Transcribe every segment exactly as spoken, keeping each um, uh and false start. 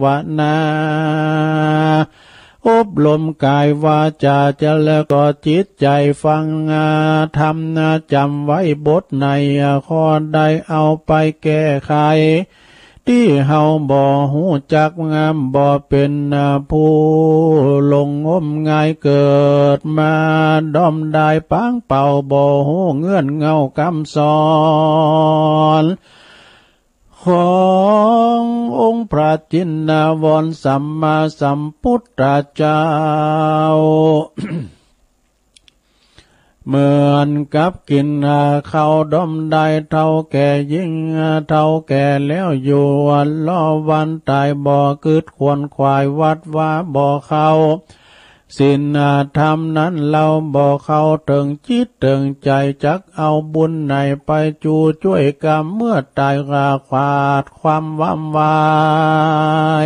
วนา อบรมก๋ายวาจ๋า จะแล้วก็จิตใจ๋ฟังธรรม จ๋ำไว้บทไหน ข้อใดเอาไปแก้ไข ตี้เฮาบ่ฮู้จัก บ่เป๋นผู้หลงงมงาย เกิดมาด้อมดายปางเปล่า บ่ฮู้เงื่อนเงากำสอน ขององค์พระจินวรสัมมาสัมพุทธเจ้า เหมือนกับกิ๋นข้าวด้อมดาย เฒ่าแก่ยิ่งเฒ่าแก่แล้ว อยู่รอวันต๋าย บ่กึ๊ดขวนขวาย หวัดหวาบ่เข้าศีลธรรมนั้น เฮาบ่เข้าเถิงจิตเถิงใจ๋ จักเอาบุญไหนไปจู๋จ้วยกำ เมื่อต๋ายก็ขาดความหว่ำวา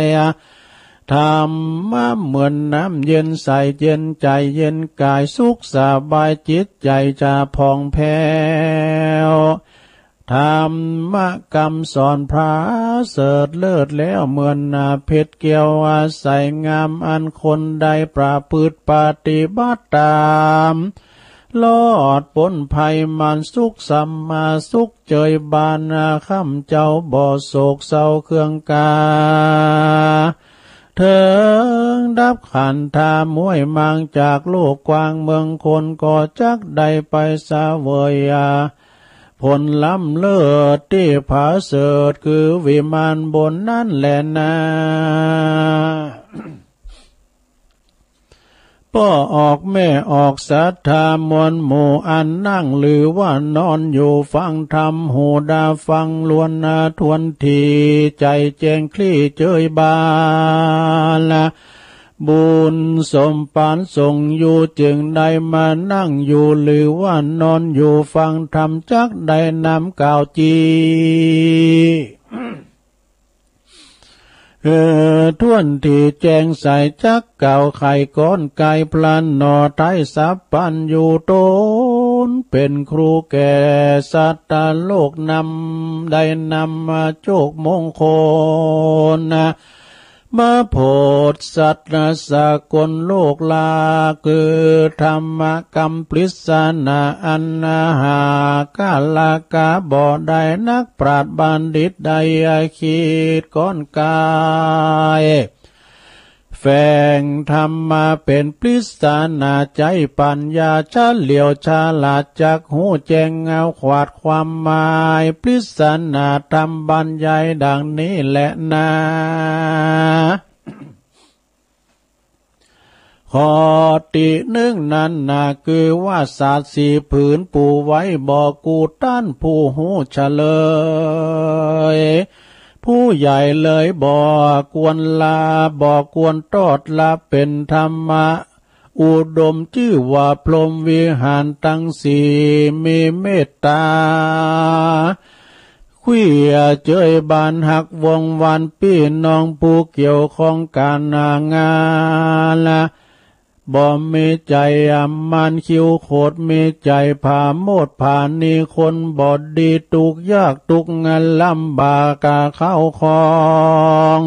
ย ธรรมะเหมือนน้ำเย็นใส เย็นใจ๋เย็นก๋าย สุขสบายจิตใจ๋จะผ่องแผ้ว ธรรมะกำสอนประเสริฐเลิศแล้ว เหมือนเพชรแก้วใสงาม อันคนใดประพฤติปฏิบัติต๋าม รอดป๊นภัยมารสุข สัมมาสุขเจยบาน ค่ำเจ๊าบ่โศกเศร้าเคืองกา เถิงดับขันธาม้วยมาง จากโลกกว้างเมืองคน ก็จักได้ไปเสวยผลล้ำเลิศตี้ประเสริฐ คือวิมานบนนั้นแลนา ป้อออกแม่ออกศรัทธามวลหมู่ อันนั่งหรือว่านอนอยู่ฟังธรรม หูดาฟังล้วนนา ถ้วนถี่ใจ๋แจ้งคลี่เจยบาน บุญสมปานส่งอยู่ จึงได้มานั่งอยู่หรือว่านอนอยู่ฟังธรรม จักได้นำกล่าวจี้ เออ ถ้วนถี่แจ้งใส จักกล่าวไขก้อนไกลพลันหนอ ไท้สัพพัญญูต๋นเป๋นครูแก่สัตว์โลกนำ ได้นำมาโจกมงคล มาโผดสัตว์สากลโลกลา คือธรรมกำปริศนา อันหากาลกาบ่ได้ นักปราชญ์บัณฑิตได้คิดก้อนไกล แฝงธรรมมาเป๋นปริศนา ใจ๊ปัญญาเฉลียวฉลาด จักฮู้แจ้งแนวขวาดความหมาย ปริศนาธรรมบรรยายดังนี้แลนา ข้อตี้นึ่งนั้นนา คือว่าสาดสี่ผืนปูไว้ บ่กู้ต้านผู้ฮู้เฉลย ผู้ใหญ่เลยบ่ควรละ บ่ควรตอดละ เป๋นธรรมะอุดม จื้อว่าพรหมวิหารตังสี่ มีเมตต๋า เขวี้ยเจยบานฮักวงศ์วานปี้น้องผู้เกี่ยวข้องก๋านงาน บ่มีใจ๋อำมานคิ้วโขด มีใจ๋ผาโมดผานี คนบ่ดีตุ๊กยากตุ๊กงานลำบากกาเข้าของ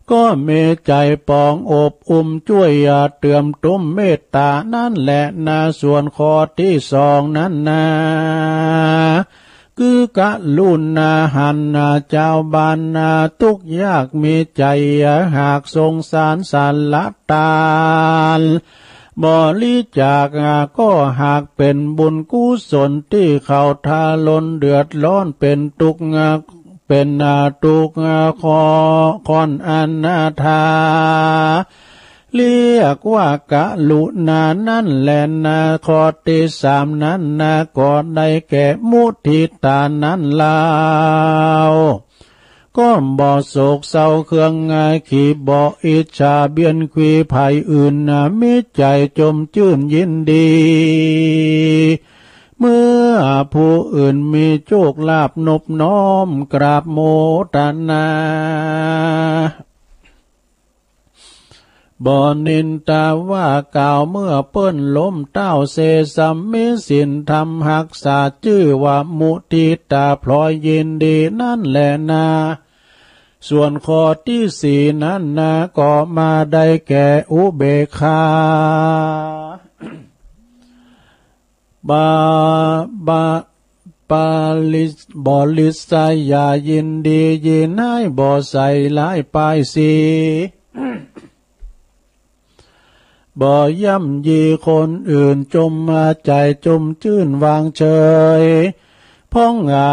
ก็มีใจ๋ป๋องอบอุ้มจ้วยเตื้อมตุ้มเมตต๋านั้นแลนา ส่วนข้อตี้สองนั้นนา คือกรุณาหันนา จาวบ้านนาตุ๊กยาก มีใจ๋หากสงสารสละตาน บริจาคก็หากเป๋นบุญกุศล ตี้เขาทารุณเดือดร้อนเป๋นตุ๊กข์ เป๋นตุ๊กข์ ข้อ ข้อนอนาถา เรียกว่ากรุณานั้นแลนา ข้อตี้สามนั้นนา ก็ได้แก่มุทิตานั้นเล่า ก็บ่โศกเศร้าเคืองขี บ่อิจฉาเบียดขวี้ใผอื่นนา มีใจ๋จมจื้นยินดี เมื่อผู้อื่นมีโชคลาภนบน้อมกราบโมทนา บ่นินทาว่ากล่าว เมื่อเปิ้นล้มเต้าเซซ้ำ มีศีลธรรมฮักษา จื้อว่ามุทิตาพลอยยินดีนั้นแลนา ส่วนข้อตี้สี่นั้นนะ ก็มาได้แก่อุเบกขา บา บา บริส บริษยา ยินดียินฮ้าย บ่ใส่ร้ายป้ายสี บ่ย่ำยีคนอื่น จมมาใจ๋จมจื้นวางเฉย พ่อง อ่า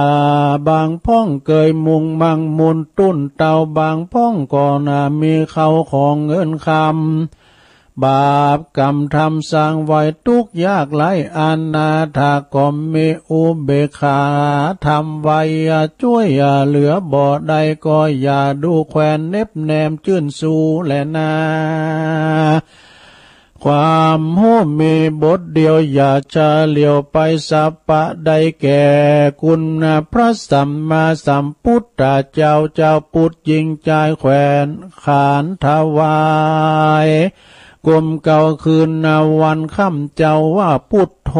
บางพ่องเกยมุ่งมั่งมุ่นตุ้นเต้า บางพ่องก็นามีเข้าของเงินคำ บาปกรรมทำสร้างไว้ ตุ๊กข์ยากไร้อนาถา ก็มีอุเบกขาธรรมไว้ จ้วยเหลือบ่ได้ ก็อย่าดูแควนเหน็บแนมจื้นสู้แลนา ความฮู้มีบทเดียว อย่าเฉลียวไป สัพพะได้แก่คุณพระสัมมาสัมพุทธเจ้า เจ้าปุทธหญิงจายแขวนขานถวาย กลมเกล้าคืนวันค่ำ เจ้าว่าพุทโธ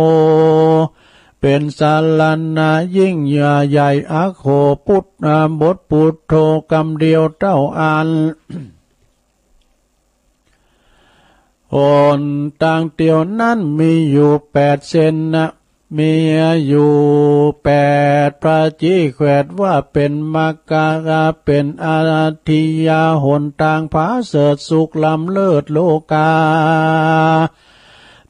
เป๋นสรณะยิ่งใหญ่ อัคโข พุทธบทพุทโธ กำเดียวเต้าอั้น หนตางเตียวนั้นมีอยู่แปดเส้นนะ มีอยู่แปดประจีแขวด ว่าเป๋นมัคคะ เป๋นอริยะหนตางผาเสริฐสุขล้ำเลิศโลกา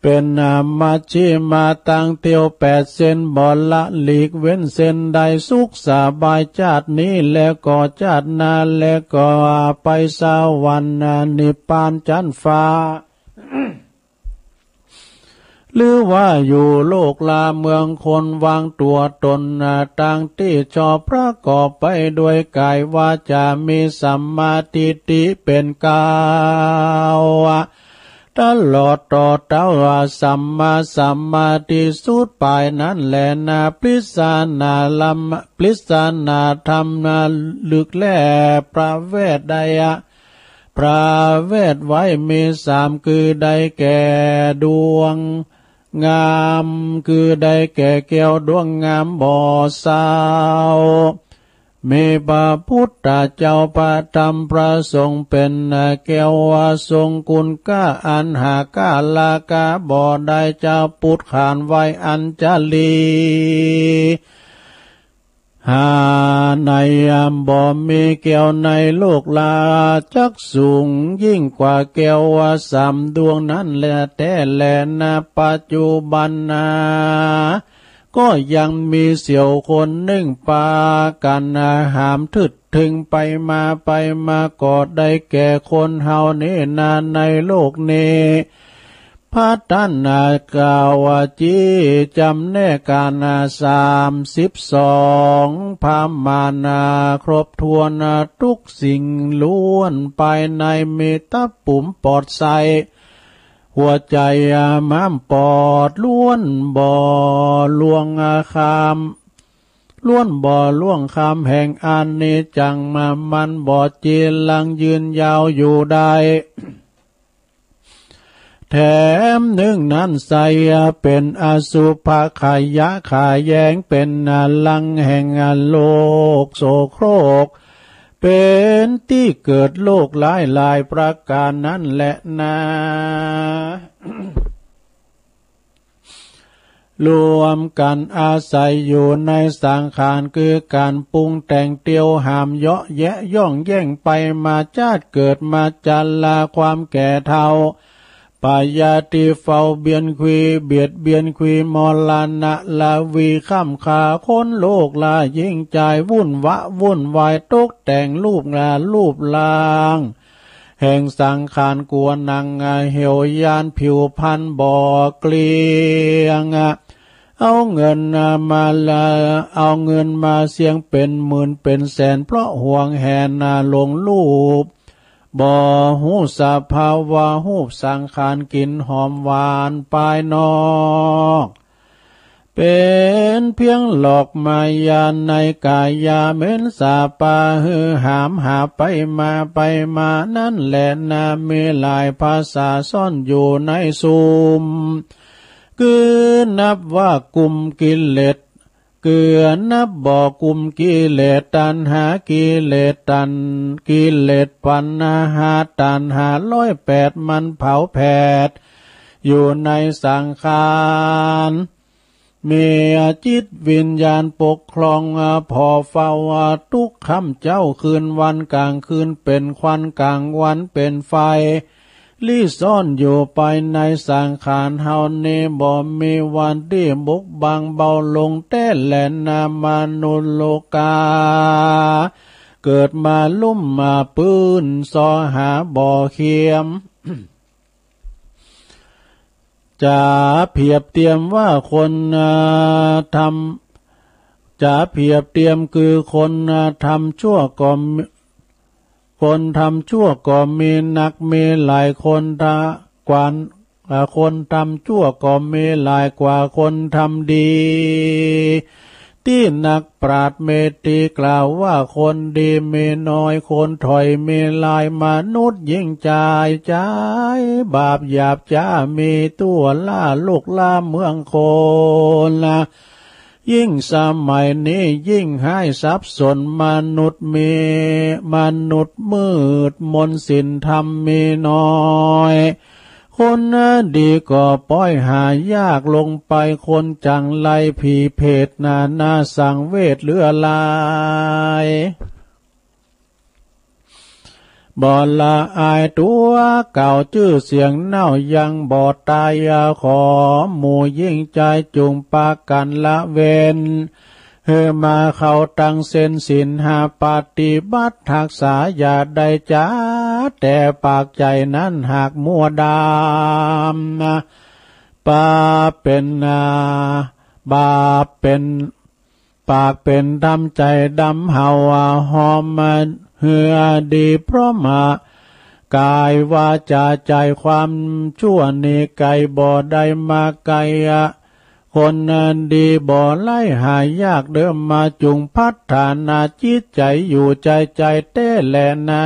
เป๋นมัชฌิมาตางเตียวแปดเส้น บ่ละหลีกเว้นเส้นใด สุขสบายจาตินี้ และก็จาติหน้า และก็ไปสวรรค์นิพพานจั๊นฟ้า หรือว่าอยู่โลกลาเมืองคน วางตั๋วต๋นตางตี้ชอบ ประกอบไปด้วยก๋ายวาจ๋า มีสัมมาทิฏฐิเป๋นเกล้า ตลอดต่อเต้าสัมมาสัมมาทิฏฐิสุดป๋ายนั้นแลนา ปริศนาธรรม ปริศนาธรรมลึกแลประเวทได้ ประเวทไว้มีสาม คือได้แก่ดวงงาม คือได้แก่แก้วดวงงามบ่เศร้า มีพระพุทธเจ้า พระธรรม พระสงฆ์ เป๋นแก้วทรงคุณค่า อันหาก้าราคาบ่ได้ เจ้าปุทธขานไว้อัญชลี หาในบ่มีแก้วในโลกลา จักสูงยิ่งกว่าแก้วสามดวงนั้นแลแต๊แลนา ปัจจุบันนา ก็ยังมีเสี้ยวคนนึ่งปากั๋นหามถืดเถิงไปมาไปมา ก็ได้แก่คนเฮานี้นา ในโลกนี้ พระตัณหากล่าวว่าจี้จำแนกกั๋นสามสิบสอง ประมาณครบถ้วนทุกสิ่งล้วน ภายในมีตะปุ่มปอดใส หัวใจ๋ม้ามปอด ล้วนบ่ล่วงคำ ล้วนบ่ล่วงคำแห่งอนิจจัง มันบ่จีรังยืนยาวอยู่ได้ แถมนึ่งนั้นไส้เป๋นอสุภะขยะ ขัดแย้ง เป๋นรังแห่งโรคโสโครก เป๋นตี้เกิดโรคร้ายหลายประก๋านนั้นแลนา รวมกั๋นอาศัยอยู่ในสังขาร คือก๋านปรุงแต่งเตียวหามเยาะแยะย่องแย่งไปมา จาติเกิดมาจรา ความแก่เฒ่า พยาธิเฝ้าเบียนควี เบียดเบียนควี มรณะราวี ค่ำคา คนโลกลายิ่งจาย วุ่นวะวุ่นวาย ตกแต่งรูปงานรูปร่าง แห่งสังขาร กั๋วหนังเหี่ยวย่าน ผิวพรรณบ่เกลี้ยง เอาเงินมาละ เอาเงินมาเสี้ยงเป๋นหมื่นเป๋นแสน เพราะหวงแหนหลงรูป บ่ฮู้สภาวะรูปสังขาร กลิ่นหอมหวานภายนอก เป๋นเพียงหลอกมายา ในก๋ายาเหม็นสาปหือหามหาไปมาไปมานั้นแลนา มีหลายภาษาซ่อนอยู่ในสุม คือนับว่ากลุ่มกิเลส เกือนับบ่กุ้มกิเลสตัณหา กิเลสตัณ กิเลสปัณหาตัณหาร้อยแปด มันเผาแผดอยู่ในสังขาร มีจิตวิญญาณปกครองผ่อเฝ้าทุกค่ำเจ๊าคืนวัน ก๋างคืนเป๋นควัน ก๋างวันเป๋นไฟ ลี้ซ่อนอยู่ภายในสังขารเฮานี้ บ่มีวันตี้บกบังเบาลงแต๊แลนา มนุษย์โลกา เกิดมาลุ่มมาปื้น ซอหาบ่เขียม จะเปรียบเตียมว่าคน อ่า ทำ จะเปรียบเตียมคือคน อ่า ทำชั่วก็มี คนทำชั่วก็มีนัก มีหลาย คนทะ กว่า อ่า คนทำชั่วก็มีหลายกว่าคนทำดี ตี้นักปราชญ์เมธีกล่าวว่า คนดีมีน้อย คนถอยมีหลาย มนุษย์ยิ่งจ่าย จ่ายบาปหยาบจ๊า มีทั่วล้าลูกล้าเมืองคน ยิ่งสมัยนี้ยิ่งฮ้ายสับสน มนุษย์มี มนุษย์มืดมนศีลธรรมมีน้อย คนดีก็ป้อยหายากลงไป คนจั่งไรผีเปรตนานาสังเวชเหลือหลาย บ่ละอายตั๋วเก่า จื้อเสียงเน่ายังบ่ตาย ขอหมู่ยิ่งจ่ายจุ่งปากั๋นละเว้น หื้อมาเข้าตังศีล ศีลห้าปฏิบัติฮักษา อย่าได้จ๋า แต่ปากใจ๋นั้นหากมัวดำ บาปเป๋นนา บาปเป๋น ปากเป๋นดำ ใจ๋ดำ เฮาหอมหื้อดี เพราะมากายวาจาใจ๋ ความชั่วนี้ไกลบ่ได้มาไกล คนดีบ่ไร้หายาก เดิมมาจุ่งพัฒนาจิตใจ๋ อยู่ใจ๋ใจ๋แต๊แลนา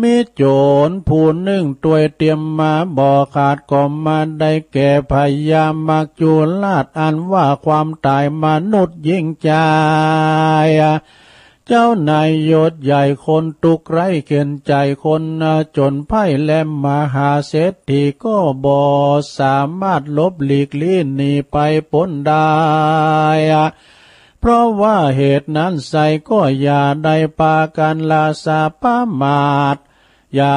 มีโจรผู้นึ่งตวยเตียมมาบ่ขาด ก็มาได้แก่พญามัจจุราช อันว่าความต๋าย มนุษย์ยิ่งจ่าย เจ้านายยศใหญ่ คนตุ๊กข์ไร้เข็ญใจ๋ คนจ๋นไพร่และมหาเศรษฐี ก็บ่สามารถหลบหลีกลี้หนีไปป๊นได้ เพราะว่าเหตุนั้นไซร้ก็อย่าได้ปากั๋นละสะประมาท อย่า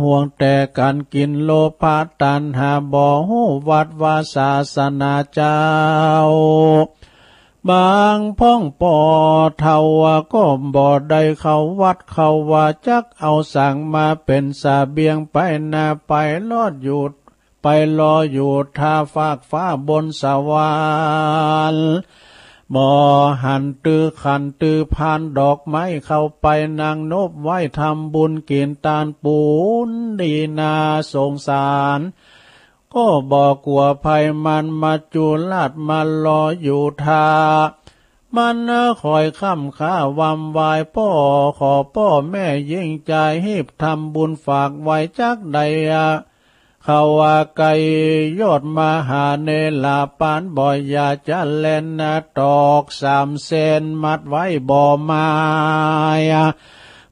ห่วงแต่ก๋านกิ๋น โลภะตัณหา บ่ฮู้วัดวาศาสนาเจ้า บางพ่องป้อเฒ่าก็บ่ได้เข้าวัดเข้าวา จักเอาสังมาเป๋นเสบียงไปนาไป ลอดอยู่ ไปลออยู่ท่าฟากฟ้าบนสวรรค์ บ่หันตื้อขันตื้อพานดอกไม้เข้าไปนั่งนบไหว้ทำบุญกิ๋นตานปูนดีนาสงสาร ก็บ่กั๋วภัยมารมัจจุราชมารออยู่ท่า มันคอยค่ำค่าหว่ำไหว้ป้อ ขอป้อแม่ยิ่งจ่ายฮีบทำบุญฝากไว้จักใด เขาว่าไกลยอดมหาเนรปาน บ่อย่าจะแล่นตอกสามเส้นมัดไว้บ่มาย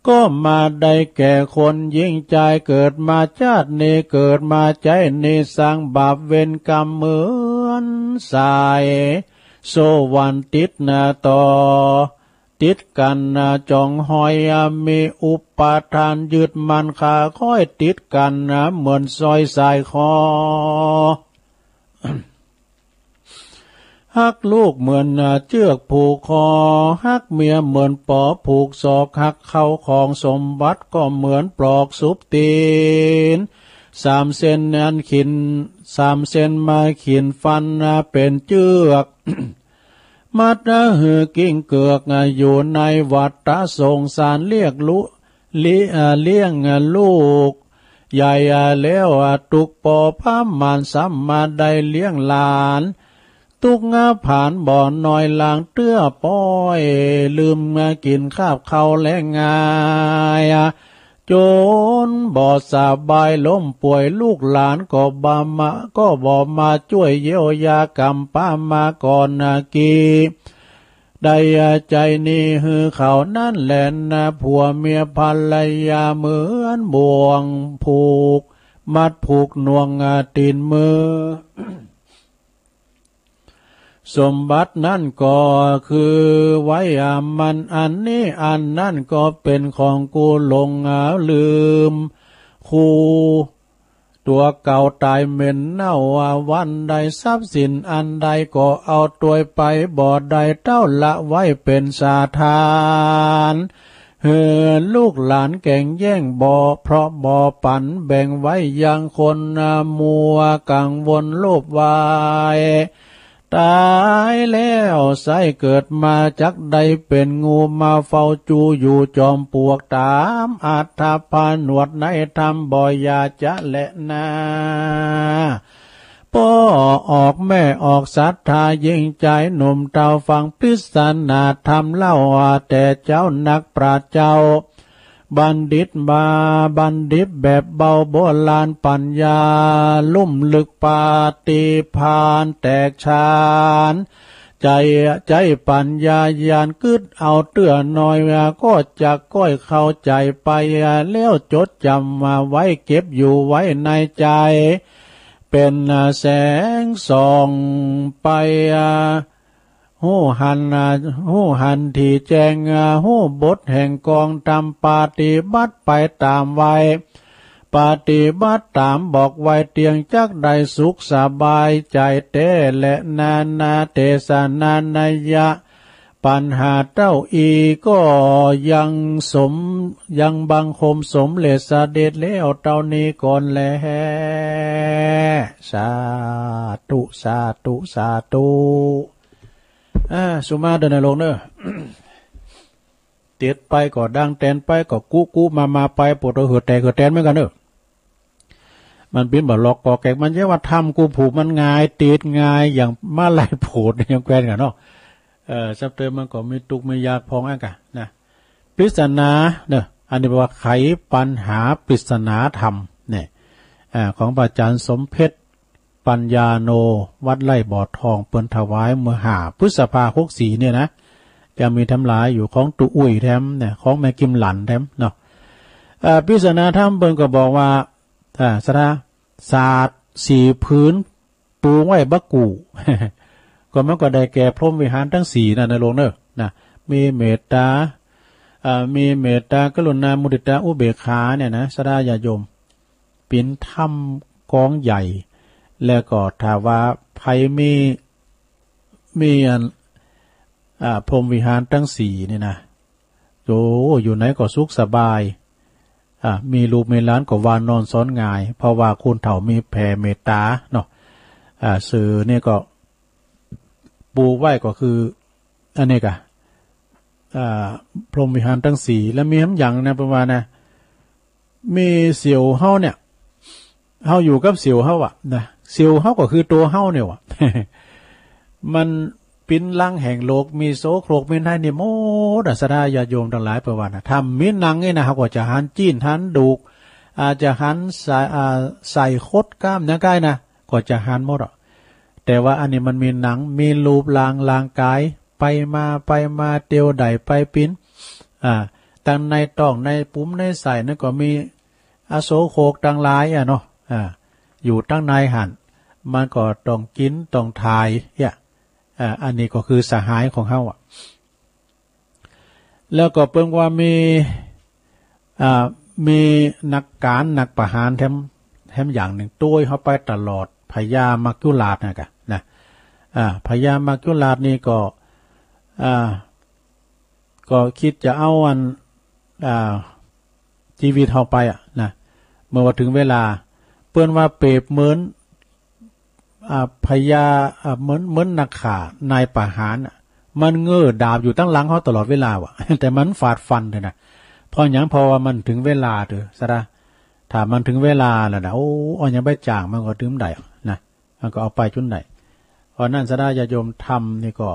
ก็มาได้แก่คนยิ่งจ่าย เกิดมาจาตินี้เกิดมาใจ๊นี้ สร้างบาปเวรกรรมเหมือนสายโซ่หว่านติดนาต่อ ติดกั๋นนาจ๋องหอย มีอุปาทานยึดมั่นคาค้อยติดกั๋นนา เหมือนสร้อยสายคอ ฮักลูกเหมือนเจื้อกผูกคอ ฮักเมียเหมือนปอผูกศอก ฮักเข้าของสมบัติก็เหมือนปลอกสุบตี๋น สามเส้นอันขิน สามเส้นมาขินฟันเป๋นเจื้อก มัดหื้อกิ้งเกือกอยู่ในวัฏฏะสงสาร เลี้ยงลุ ลิ เอ่อ เลี้ยงลูกใหญ่แล้ว ตุ๊กข์ป้อพร่ำมาน ซ้ำมาได้เลี้ยงหลาน ตุ๊กข์ผานบ่น้อย หลังเตื้อป้อย ลืมกิ๋นคาบข้าวแลงงาย จนบ่สบายล้มป่วย ลูกหลานก็บ่มา ก็บ่มาจ้วยเยียวยา ก๋ำป๊ามาก่อนนากี้ ได้ใจ๋หนี้หื้อเขานั้นแลนา ผัวเมียภรรยาเหมือนบ่วงผูก มัดผูกหน่วงตี๋นมือ สมบัตินั้นก็คือไว้อามัน อันนี้อันนั้นก็เป๋นของกูหลงลืม คู่ตั๋วเก่าต๋ายเหม็นเน่า วันใดทรัพย์สินอันใดก็เอาตวยไปบ่ได้ เต้าละไว้เป๋นสถาน หื้อลูกหลานแก่งแย่งบ่ เพราะบ่ปั๋นแบ่งไว้ยังคนมัว กังวลโลภวาย ต๋ายแล้วใส้เกิดมาจักได้เป๋นงู มาเฝ้าจูอยู่จอมปลวก ต๋ามอัธผนวดในธรรมบ่อย่าจะแลนา ป้อออกแม่ออกศรัทธายิ่งใจ๋ หนุ่มเฒ่าฟังปริศนาธรรมเล่า แต่เจ้านักปราชญ์เจ้า บัณฑิตมาบัณฑิตแบบเบา โบราณปัญญาลุ่มลึก ปฏิภาณแตกฉาน ใจ๋ ใจ๋ปัญญาญาณกึ๊ดเอาเตื้อน้อย ก็จะก้อยเข้าใจ๋ไป แล้วจดจ๋ำมาไว้ เก็บอยู่ไว้ในใจ๋ เป๋นแสงส่องไป ฮู้หัน ฮู้หันถี่แจ้ง ฮู้บทแห่งกองธรรม ปฏิบัติไปต๋ามไว้ ปฏิบัติต๋ามบอกไว้เตี้ยง จักได้สุขสบายใจ๋แต๊แลนา เตสนานัยยะ ปัญหาเต้าอี้ก็ยังสม ยังบังคมสมเร็จเสด็จแล้วเต้านี้ก่อนแล สาธุ สาธุ สาธุ อ่า สุมาเด้อนะโลกเนอะ เตียดไปก็ดัง แตนไปก็กุกุมามาไป ปวดหัวเหือดแตกเหือดแตนเหมือนกั๋นเนอะ มันปิ้นบ่หลอกก่อแกก มันเยียะว่าธรรมกูผูกมันง่าย เตียดง่าย อย่างม้าไล่โผดยังแควนกั๋นเนาะ เอ่อ ซับเติมมันก็มีตุ๊กข์มียากพองอันกั๋นนะ ปริศนาเนอะ อันนี้แปลว่าไขปัญหาปริศนาธรรมเนี่ย อ่า ของพระอาจารย์สมเพชร ปัญญาโน วัดไร่บ่อทอง เปิ้นถวายเมื่อห้าพฤษภาหกสี่เนี่ยนะ ยังมีแถมหลายอยู่ ของตุ๊อุ้ยแถมเนี่ย ของแม่กิมหลันแถมเนาะ เอ่อ ปริศนาธรรมเปิ้นก็บอกว่า อ่า สารา สาดสี่ผืน ปูไว้บ่กู้ ก็มันก็ได้แก่พรหมวิหารตังสี่นั่นนะโลกเนอะ นะ มีเมตต๋า อ่า มีเมตต๋า กรุณา มุทิตา อุเบกขาเนี่ยนะ สาราญาติโยม เป๋นธรรมก๋องใหญ่ แล้วก็ถ้าว่าใผมี มีอัน อ่า พรหมวิหารตังสี่นี่นะ โอ้ อยู่ไหนก็สุขสบาย อ่า มีลูกมีหลานก็ว่านอนสอนง่าย เพราะว่าคนเฒ่ามีแผ่เมตต๋าเนาะ อ่า เสือเนี่ยก็ปูไว้ก็คือ อันนี้กะ อ่า พรหมวิหารตังสี่ แล้วมีแถมอย่างนะ เปิ้นว่านะ มีเสี่ยวเฮาเนี่ย เฮาอยู่กับเสี่ยวเฮาอะนะ เสี่ยวเฮาก็คือตั๋วเฮาเนี่ยว่ะ มันปิ้นลังแห่งโลก มีโสโครก มีไนนี่หมดอะ สาราญาติโยมตังหลาย เปิ้นว่านะ ถ้ามีหนังนี่นะ เฮาก็จะหันจีน หันดูก อาจจะหันใส่ อ่า ใส่คดกล้ามเนื้อก้ายนะ ก็จะหันหมดอะ แต่ว่าอันนี้มันมีหนัง มีรูปร่างร่างก๋าย ไปมา ไปมา เตียวได้ไปปิ้น อ่า ตังในต๊อง ในปุ๋ม ในไส้นั่นก็มีอโสโครกตังหลายอะเนาะ อ่า อยู่ตังในหั้น มันก็ต้องกิ๋น ต้องถ่าย เนี่ย อ่า อันนี้ก็คือสหายของเฮาอะ แล้วก็เปิ้นว่ามี อ่า มีนักก๋าน นักประหารแถม แถมอย่างนึ่ง ตวยเฮาไปตลอด พญามัจจุราชนะกะ นะ อ่า พญามัจจุราชนี่ก็ อ่า ก็กึ๊ดจะเอาอัน อ่า จีวิตเฮาไปอะนะ เมื่อว่าเถิงเวลา เปิ้นว่าเปรียบเหมือน อ่า พญา อ่า เหมือน เหมือนนักฆ่า นายประหารอะ มันเงื้อดาบอยู่ตังหลังเฮาตลอดเวลาว่ะ แต่มันฟาดฟันเถอะนะ เพราะหยัง เพราะว่ามันเถิงเวลาเถอะ สารา ถ้ามันเถิงเวลาแล้วนะ โอ้ เอาหยังไปจ้างมันก็ตึงได้นะ มันก็เอาไปจุดใด เพราะนั้นสาราญาติโยมธรรมนี่ก็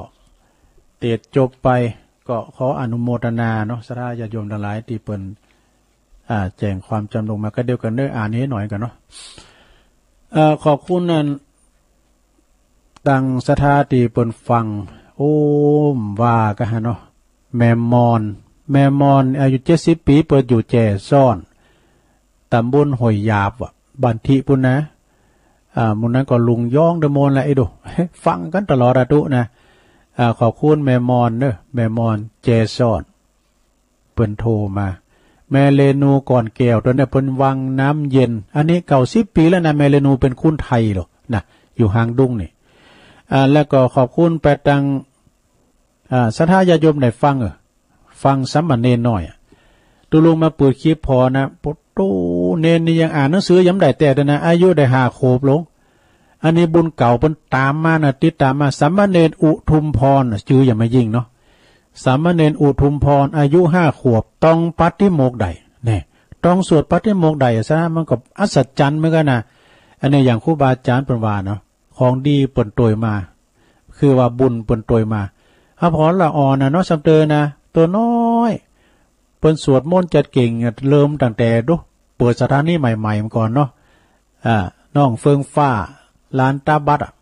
เตียดจบไป ก็ขออนุโมทนาเนาะ สาราญาติโยมตังหลายตี้เปิ้น อ่า แจ้งความจ๋ำลงมาก็เดียวกั๋นเน่อ อ่านหื้อหน่อยกั๋นเนาะ เอ่อ ขอบคุณอัน ตังศรัทธาตี้เปิ้นฟัง โอ้ ว่ากั๋นหาเนาะ แม่มอน แม่มอน อายุเจ็ดสิบปี๋ เปิ้นอยู่แจซ้อน ต๋ำบลห้วยหยาบว่ะ บ้านทิปู้นนะ อ่า หมู่นั้นก็ลุงย้องเดอะมนต์แหละ ไอ้ดู ฟังกั๋นตลอดอะตุ๊นะ อ่า ขอบคุณแม่มอนเน่อ แม่มอน แจซ้อน เปิ้นโทรมา แม่เรนู ก่อนแก้ว ต๋อนนี้เปิ้นวังน้ำเย็น อันนี้เก้าสิบปี๋แล้วนะ แม่เรนูเป๋นคนไทยลอนะ อยู่ฮางดุ้งนี่ อ่า แล้วก็ขอบคุณไปตัง อ่า ศรัทธาญาติโยมได้ฟัง เออ ฟังสามเณรน้อยอะ ตุ๊ลุงมาเปิดคลิปผ่อนะ โอ้โห เณรนี่ยังอ่านหนังสือยังบ่ได้แต๊เตื้อนะ อายุได้ห้าขวบลง อันนี้บุญเก่าเปิ้นต๋ามมานะ ติดต๋ามมา สามเณรอุทุมพรน่ะ จื้อหยังบ่ายิ่งเนาะ สามเณรอุทุมพร อายุห้าขวบ ต้องปาฏิโมกข์ได้ แน่ ต้องสวดปาฏิโมกข์ได้ ซะมันก็อัศจรรย์เหมือนกั๋นนะ อันนี้อย่างครูบาอาจ๋ารย์เปิ้นว่าเนาะ ของดีเปิ้นตวยมา คือว่าบุญเปิ้นตวยมา หาผ่อละอ่อนน่ะเนาะ สำเตอนะ ตั๋วน้อย เปิ้นสวดมนต์จัดเก่ง เริ่มตั้งแต่ดู เปิดสถานีใหม่ๆ มาก่อนเนาะ อ่า น้องเฟื่องฟ้า หลานต๋าบัดอะ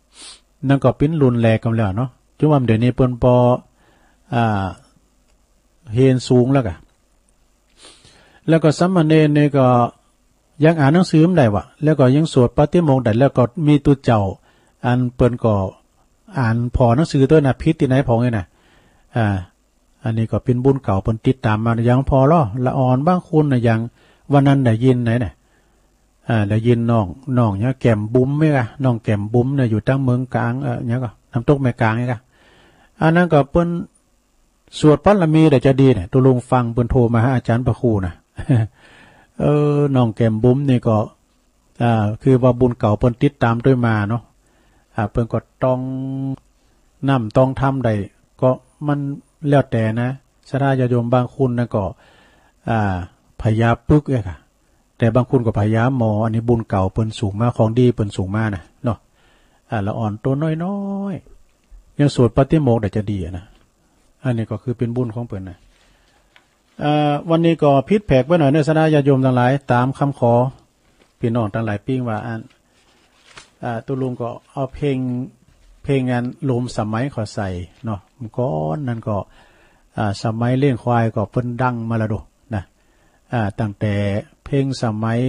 นั่นก็เป๋นรุ่นแรกกั๋นแล้วเนาะ จึงว่าเดี๋ยวนี้เปิ้นปอ อ่า เฮนสูงแล้วก่ะ แล้วก็สามเณรนี่ก็ยังอ่านหนังสือบ่ได้ว่ะ แล้วก็ยังสวดปาฏิโมกข์ได้ แล้วก็มีตุ๊เจ้า อันเปิ้นก็อ่านผ่อหนังสือตวยนะ ผิดตี้ไหนผ่อนี่นะ อ่า อันนี้ก็เป๋นบุญเก่าเปิ้นติดต๋ามมา อย่างผ่อลอ ละอ่อนบางคนนะ อย่างวันนั้นได้ยินไหนน่ะ อ่า ได้ยินน้อง น้องหยัง แก้มบุ๋มไหมกะ น้องแก้มบุ๋มเนี่ย อยู่ตางเมืองกลาง เอ่อ หยังก่อ น้ำตกแม่กลางนี่กะ อันนั้นก็เปิ้นสวดปารมีได้จะดีเนี่ย ตุ๊ลุงฟังเปิ้นโทรมาหาอาจ๋ารย์พระครูนะ เออ น้องแก้มบุ๋มนี่ก็ อ่า คือว่าบุญเก่าเปิ้นติดต๋ามตวยมาเนาะ อ่า เปิ้นก็ต้องน้ำต้องธรรมได้ ก็มันแล้วแต่นะ ศรัทธาญาติโยมบางคนนะก็ อ่า พญาปึกเอ้ยค่ะ แต่บางคนก็พญาหมอ อันนี้บุญเก่าเปิ้นสูงมา ของดีเปิ้นสูงมานะเนาะ อ่า ละอ่อนตั๋วน้อยๆ ยังสวดปาฏิโมกข์ได้จะดีอะนะ อันนี้ก็คือเป๋นบุญของเปิ้นนะ เอ่อ วันนี้ก็ผิดแผกไปหน่อยเนาะ ศรัทธาญาติโยมตังหลาย ต๋ามกำขอปี้น้องตังหลายปิ๊งว่า อัน อ่า ตุ๊ลุงก็เอาเพลง เพลงอันโรมสมัยเข้าใส่เนาะ ก่อนนั้นก็ อ่า สมัยเลี้ยงควายก็เปิ้นดังมาแล้วโดนะ อ่า ตั้งแต่เพลงสมัย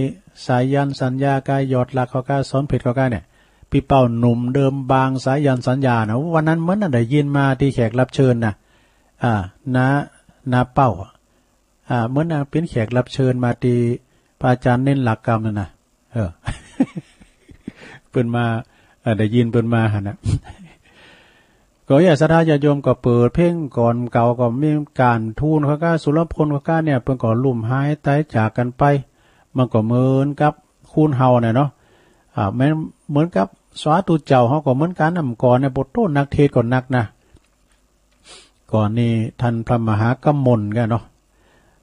สายัณสัญญาก้า ยอดรักเข้าก้า สอนเพชรเข้าก้าเนี่ย ปี้เป้าหนุ่มเดิมบาง สายัณสัญญานะ วันนั้นเหมือนได้ยินมาตี้แขกรับเชิญนะ อ่า น้า น้าเป้าอะ อ่า เหมือนเป๋นแขกรับเชิญมาตี้พระอาจ๋ารย์เณรหลักกำนั่นนะ เออ เปิ้นมา เอ่อ ได้ยินเปิ้นมาหั้นนะ ก็อย่าศรัทธาญาติโยมก็เปิดเพลงก่อนเก่า ก็มีก๋านทูลเข้าก้า สุรพลเข้าก้าเนี่ย เปิ้นก็ลุ่มหายต๋ายจากกั๋นไป มันก็เหมือนกับคนเฮาเนี่ยเนาะ อ่า แม้นเหมือนกับสาธุเจ้าเฮาก็เหมือนกั๋นนะ เมื่อก่อนเนี่ย โอ้โห นักเทศน์ก็นักนะ ก่อนนี้ต้านพระมหากมลก้าเนาะ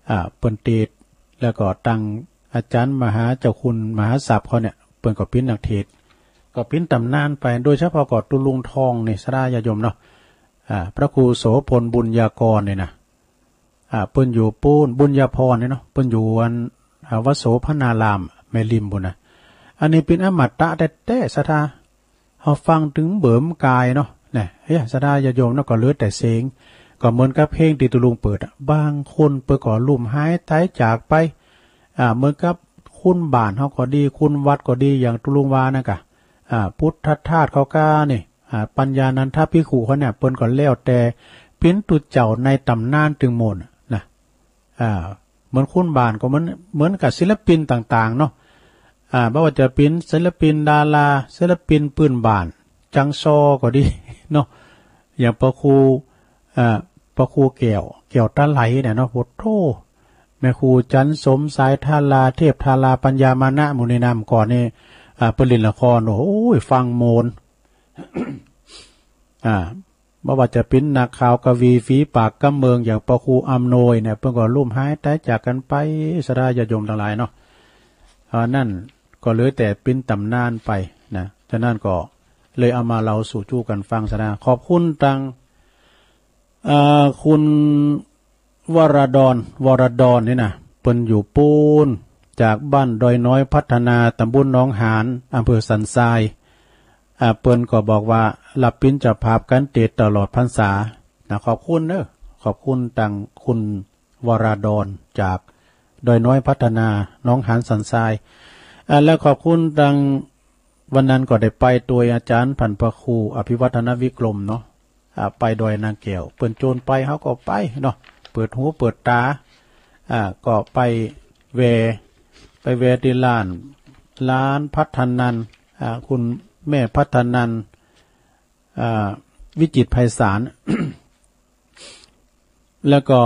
อ่า เปิ้นเตสน์ แล้วก็ตังอาจ๋ารย์มหาเจ้าคุณมหาศัพท์เขาเนี่ย เปิ้นก็เป๋นนักเทศน์ ก็เป๋นต๋ำนานไป โดยเฉพาะก็ตุ๊ลุงทองนี่ ศรัทธาญาติโยมเนาะ อ่า พระครูโสภณบุญญากรนี่นะ อ่า เปิ้นอยู่ปู๊น บุญญาภรณ์นี่เนาะ เปิ้นอยู่อัน อ่า วัดโสภณาราม แม่ริมปู๊นนะ อันนี้เป๋นอมตะแต๊ๆ ศรัทธา เฮาฟังตึงเบิ่มกายเนาะ เนี่ย เฮ้ย ศรัทธาญาติโยมเนาะ ก็เหลือแต่เสียง ก็เหมือนกับเพลงตี้ตุ๊ลุงเปิดอะ บางคนเปิ้นก็ลุ่มหายต๋ายจากไป อ่า เหมือนกับคนบ้านเฮาก็ดี คนวัดก็ดี อย่างตุ๊ลุงว่านั่นกะ อ่า พุทธทาสเข้าก้านี่ อ่า ปัญญานันทภิกขุเขาเนี่ย เปิ้นก็แล้วแต่เป๋นตุ๊เจ้าในต๋ำนานตึงหมดนะ อ่า เหมือนคนบ้านก็เหมือน เหมือนกับศิลปินต่างๆ เนาะ อ่า บ่ว่าจะเป๋นศิลปินดารา ศิลปินปื้นบ้าน จังซอก็ดีเนาะ อย่างพระครู อ่า พระครูแก้ว แก้วตาไหลเนี่ยเนาะ โอ้โห แม่ครูจันทร์สม สายธารา เทพธารา ปัญญามานะ หมู่นี้นะ เมื่อก่อนนี่ อ่า เปิ้นเล่นละคร โอ้โห ฟังโมน อ่า บ่ว่าจะเป๋นนักข่าวกวีฝีปากกำเมืองอย่างพระครูอำนวยเนี่ย เปิ้นก็ลุ่มหายต๋ายจากกั๋นไป ศรัทธาญาติโยมตังหลายเนาะ อ่า นั่นก็เหลือแต่เป๋นต๋ำนานไปนะ ฉะนั้นก็เลยเอามาเล่าสู่จู้กั๋นฟังซะนะ ขอบคุณตัง เอ่อ คุณวรดร วรดรนี่นะ ปิ้นอยู่ปู๊น จากบ้านดอยน้อยพัฒนา ตำบลหนองหาน อำเภอสันทราย อ่า เปิ้นก็บอกว่าฮับปิ้นเจ้าภาพกัณฑ์เตศตลอดพรรษานะ ขอบคุณเน้อ ขอบคุณตังคุณวราดรจากดอยน้อยพัฒนา หนองหานสันทราย อ่า และขอบคุณตัง วันนั้นก็ได้ไปตวยอาจ๋ารย์พันพระครูอภิวัฒนวิกรมเนาะ อ่า ไปดอยนางแก้ว เปิ้นจวนไปเฮาก็ไปเนาะ เปิดหูเปิดต๋า อ่า ก็ไปแวะ ไปแวะตี้ร้าน ร้านพัฒนัน อ่า คุณแม่พัฒนัน อ่า วิจิตรไพศาล แล้วก็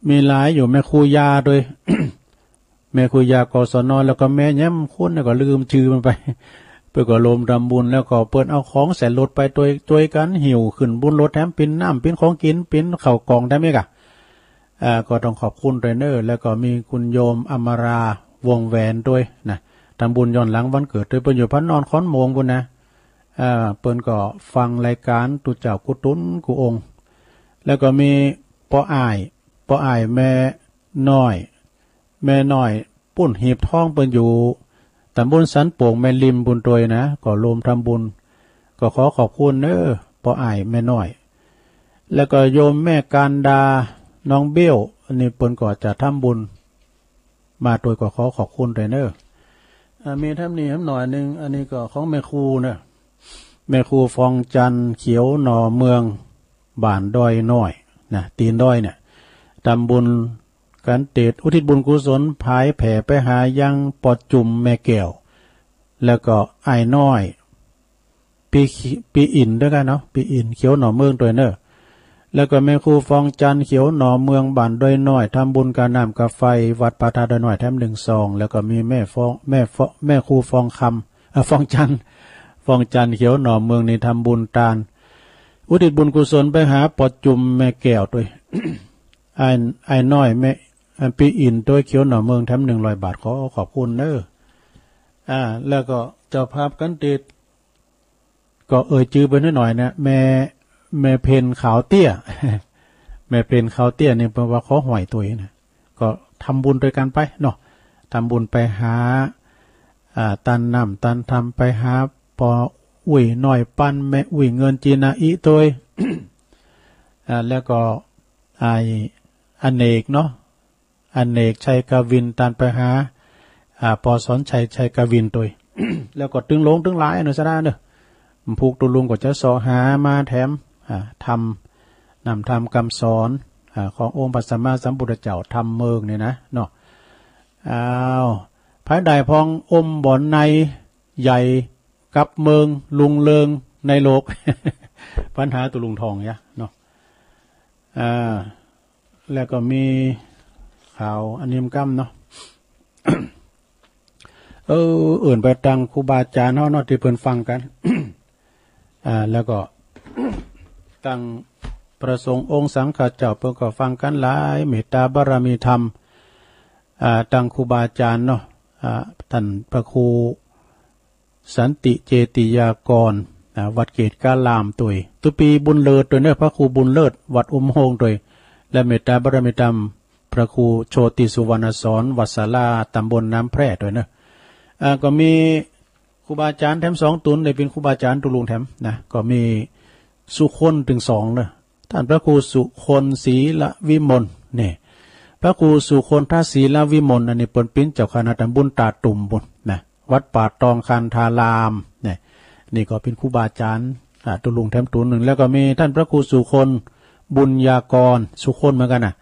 มีหลายอยู่ แม่ครูยาตวย แม่ครูยา กศน แล้วก็แม่แย้มคุณเนี่ยก็ลืมจื้อมันไป เปิ้นก็รวมทำบุญ แล้วก็เปิ้นเอาของใส่รถไปตวย ตวยกั๋นหิ้วขึ้นบนรถแถม ปิ้นน้ำ ปิ้นของกิ๋น ปิ้นข้าวกล่องแถมอีกอะ อ่า ก็ต้องขอบคุณตวยเน้อ แล้วก็มีคุณโยมอมรา วงศ์แหวนตวยนะ ทำบุญย้อนหลังวันเกิดตวย เปิ้นอยู่พระนอนคอนโมงปู๊นนะ อ่า เปิ้นก็ฟังรายก๋านตุ๊เจ้ากู้ตุ๊นกู้องค์ แล้วก็มีป้ออ้าย ป้ออ้ายแม่น้อย แม่น้อยปุ้นหีบทอง เปิ้นอยู่ตำบลสันโป่งแม่ริมปู๊นตวยนะ ก็รวมทำบุญ ก็ขอขอบคุณเน้อ ป้ออ้ายแม่น้อย แล้วก็โยมแม่การดา น้องเบี้ยว อันนี้เปิ้นก็จะทำบุญมาตวย ก็ขอขอบคุณตวยเน้อ อ่า มีแถมนี้แถมหน่อยนึ่ง อันนี้ก็ของแม่ครูเน้อ แม่ครูฟองจันทร์ เขียวหน่อเมือง บ้านดอยน้อยนะ ตีนดอยเนี่ย ทำบุญกัณฑ์เตศ อุทิศบุญกุศลผายแผ่ไปหายังป้อจุ่มแม่แก้ว แล้วก็อ้ายน้อย ปี้ ปี้อิ๋นตวยกั๋นเนาะ ปี้อิ๋น เขียวหน่อเมืองตวยเน้อ แล้วก็แม่ครูฟองจันทร์ เขียวหน่อเมือง บ้านดอยน้อย ทำบุญก๋าน้ำก๋าไฟ วัดพระธาตุดอยน้อยแถมนึ่งซอง แล้วก็มีแม่ฟอง แม่ฟอง แม่ครูฟองคำ เอ่อ ฟองจันทร์ ฟองจันทร์ เขียวหน่อเมืองนี่ทำบุญตาน อุทิศบุญกุศลไปหาป้อจุ่มแม่แก้วตวย อ้าย อ้ายน้อย แม่ อันปี้อิ๋นตวย เขียวหน่อเมืองแถมนึ่งร้อยบาท ขอขอบคุณเน้อ อ่า แล้วก็เจ้าภาพกัณฑ์เตศ ก็เอ่ยจื้อไปหน่อยๆ นะ แม่ แม่เพ็ญขาวเตี้ย แม่เพ็ญขาวเตี้ยนี่เปิ้นว่าขอห้อยตวยนะ ก็ทำบุญตวยกั๋นไปเนาะ ทำบุญไปหา อ่า ตานน้ำตานธรรม ไปหาป้ออุ้ยน้อยปัน แม่อุ้ยเงินจีนาอิตวย อ่า แล้วก็ไอ้อเนกเนาะ อเนกชัยกวิน ตานไปหา อ่า ป้อสอนชัย ชัยกวินตวย แล้วก็ตึงหลงตึงหลายเนาะ สะดาเนาะ พวกตุ๊ลุงก็จะเซาะหามาแถม อ่า ธรรม น้ำธรรมกำสอน อ่า ขององค์พระสัมมาสัมพุทธเจ้า ธรรมเมืองนี่นะเนาะ อ้าว ภายใดพ่องอมบ่อนใน ใหญ่กับเมือง รุ่งเรืองในโลก ปัญหาตุ๊ลุงทองยะเนาะ อ่า แล้วก็มีข่าวอันนี้มันก้ำเนาะ เออ เอิ้นไปตังครูบาอาจ๋ารย์เฮาเนาะ ตี้เปิ้นฟังกั๋น อ่า แล้วก็ตังพระสงฆ์องค์สังฆเจ้าเปิ้นก็ฟังกั๋นหลาย เมตตาบารมีธรรม อ่า ตังครูบาอาจ๋ารย์เนาะ อ่า ต้านพระครู สันติเจติยากร อ่า วัดเกตุการามตวย ตุ๊ปี๋บุญเลิศตวยเนาะ พระครูบุญเลิศ วัดอุโมงค์ตวย และเมตตาบารมีธรรม พระครูโชติสุวรรณสอน วัดสารา ตำบลน้ำแพร่ตวยเนาะ อ่า ก็มีครูบาอาจ๋ารย์แถมสองตุ๊น ได้เป๋นครูบาอาจ๋ารย์ตุ๊ลุงแถมนะ ก็มีสุคนตึงสองเนาะ ต้านพระครูสุคนศรีละวิมล นี่ พระครูสุคนทศรีละวิมล อันนี้เปิ้นเป๋นเจ้าคณะตำบลตาตุ่มปู๊นนะ วัดป่าตองคันธาราม นี่ นี่ก็เป๋นครูบาอาจ๋ารย์ อ่า ตุ๊ลุงแถมตุ๊นนึ่ง แล้วก็มีต้านพระครูสุคนบุญยากร สุคนเหมือนกั๋นนะ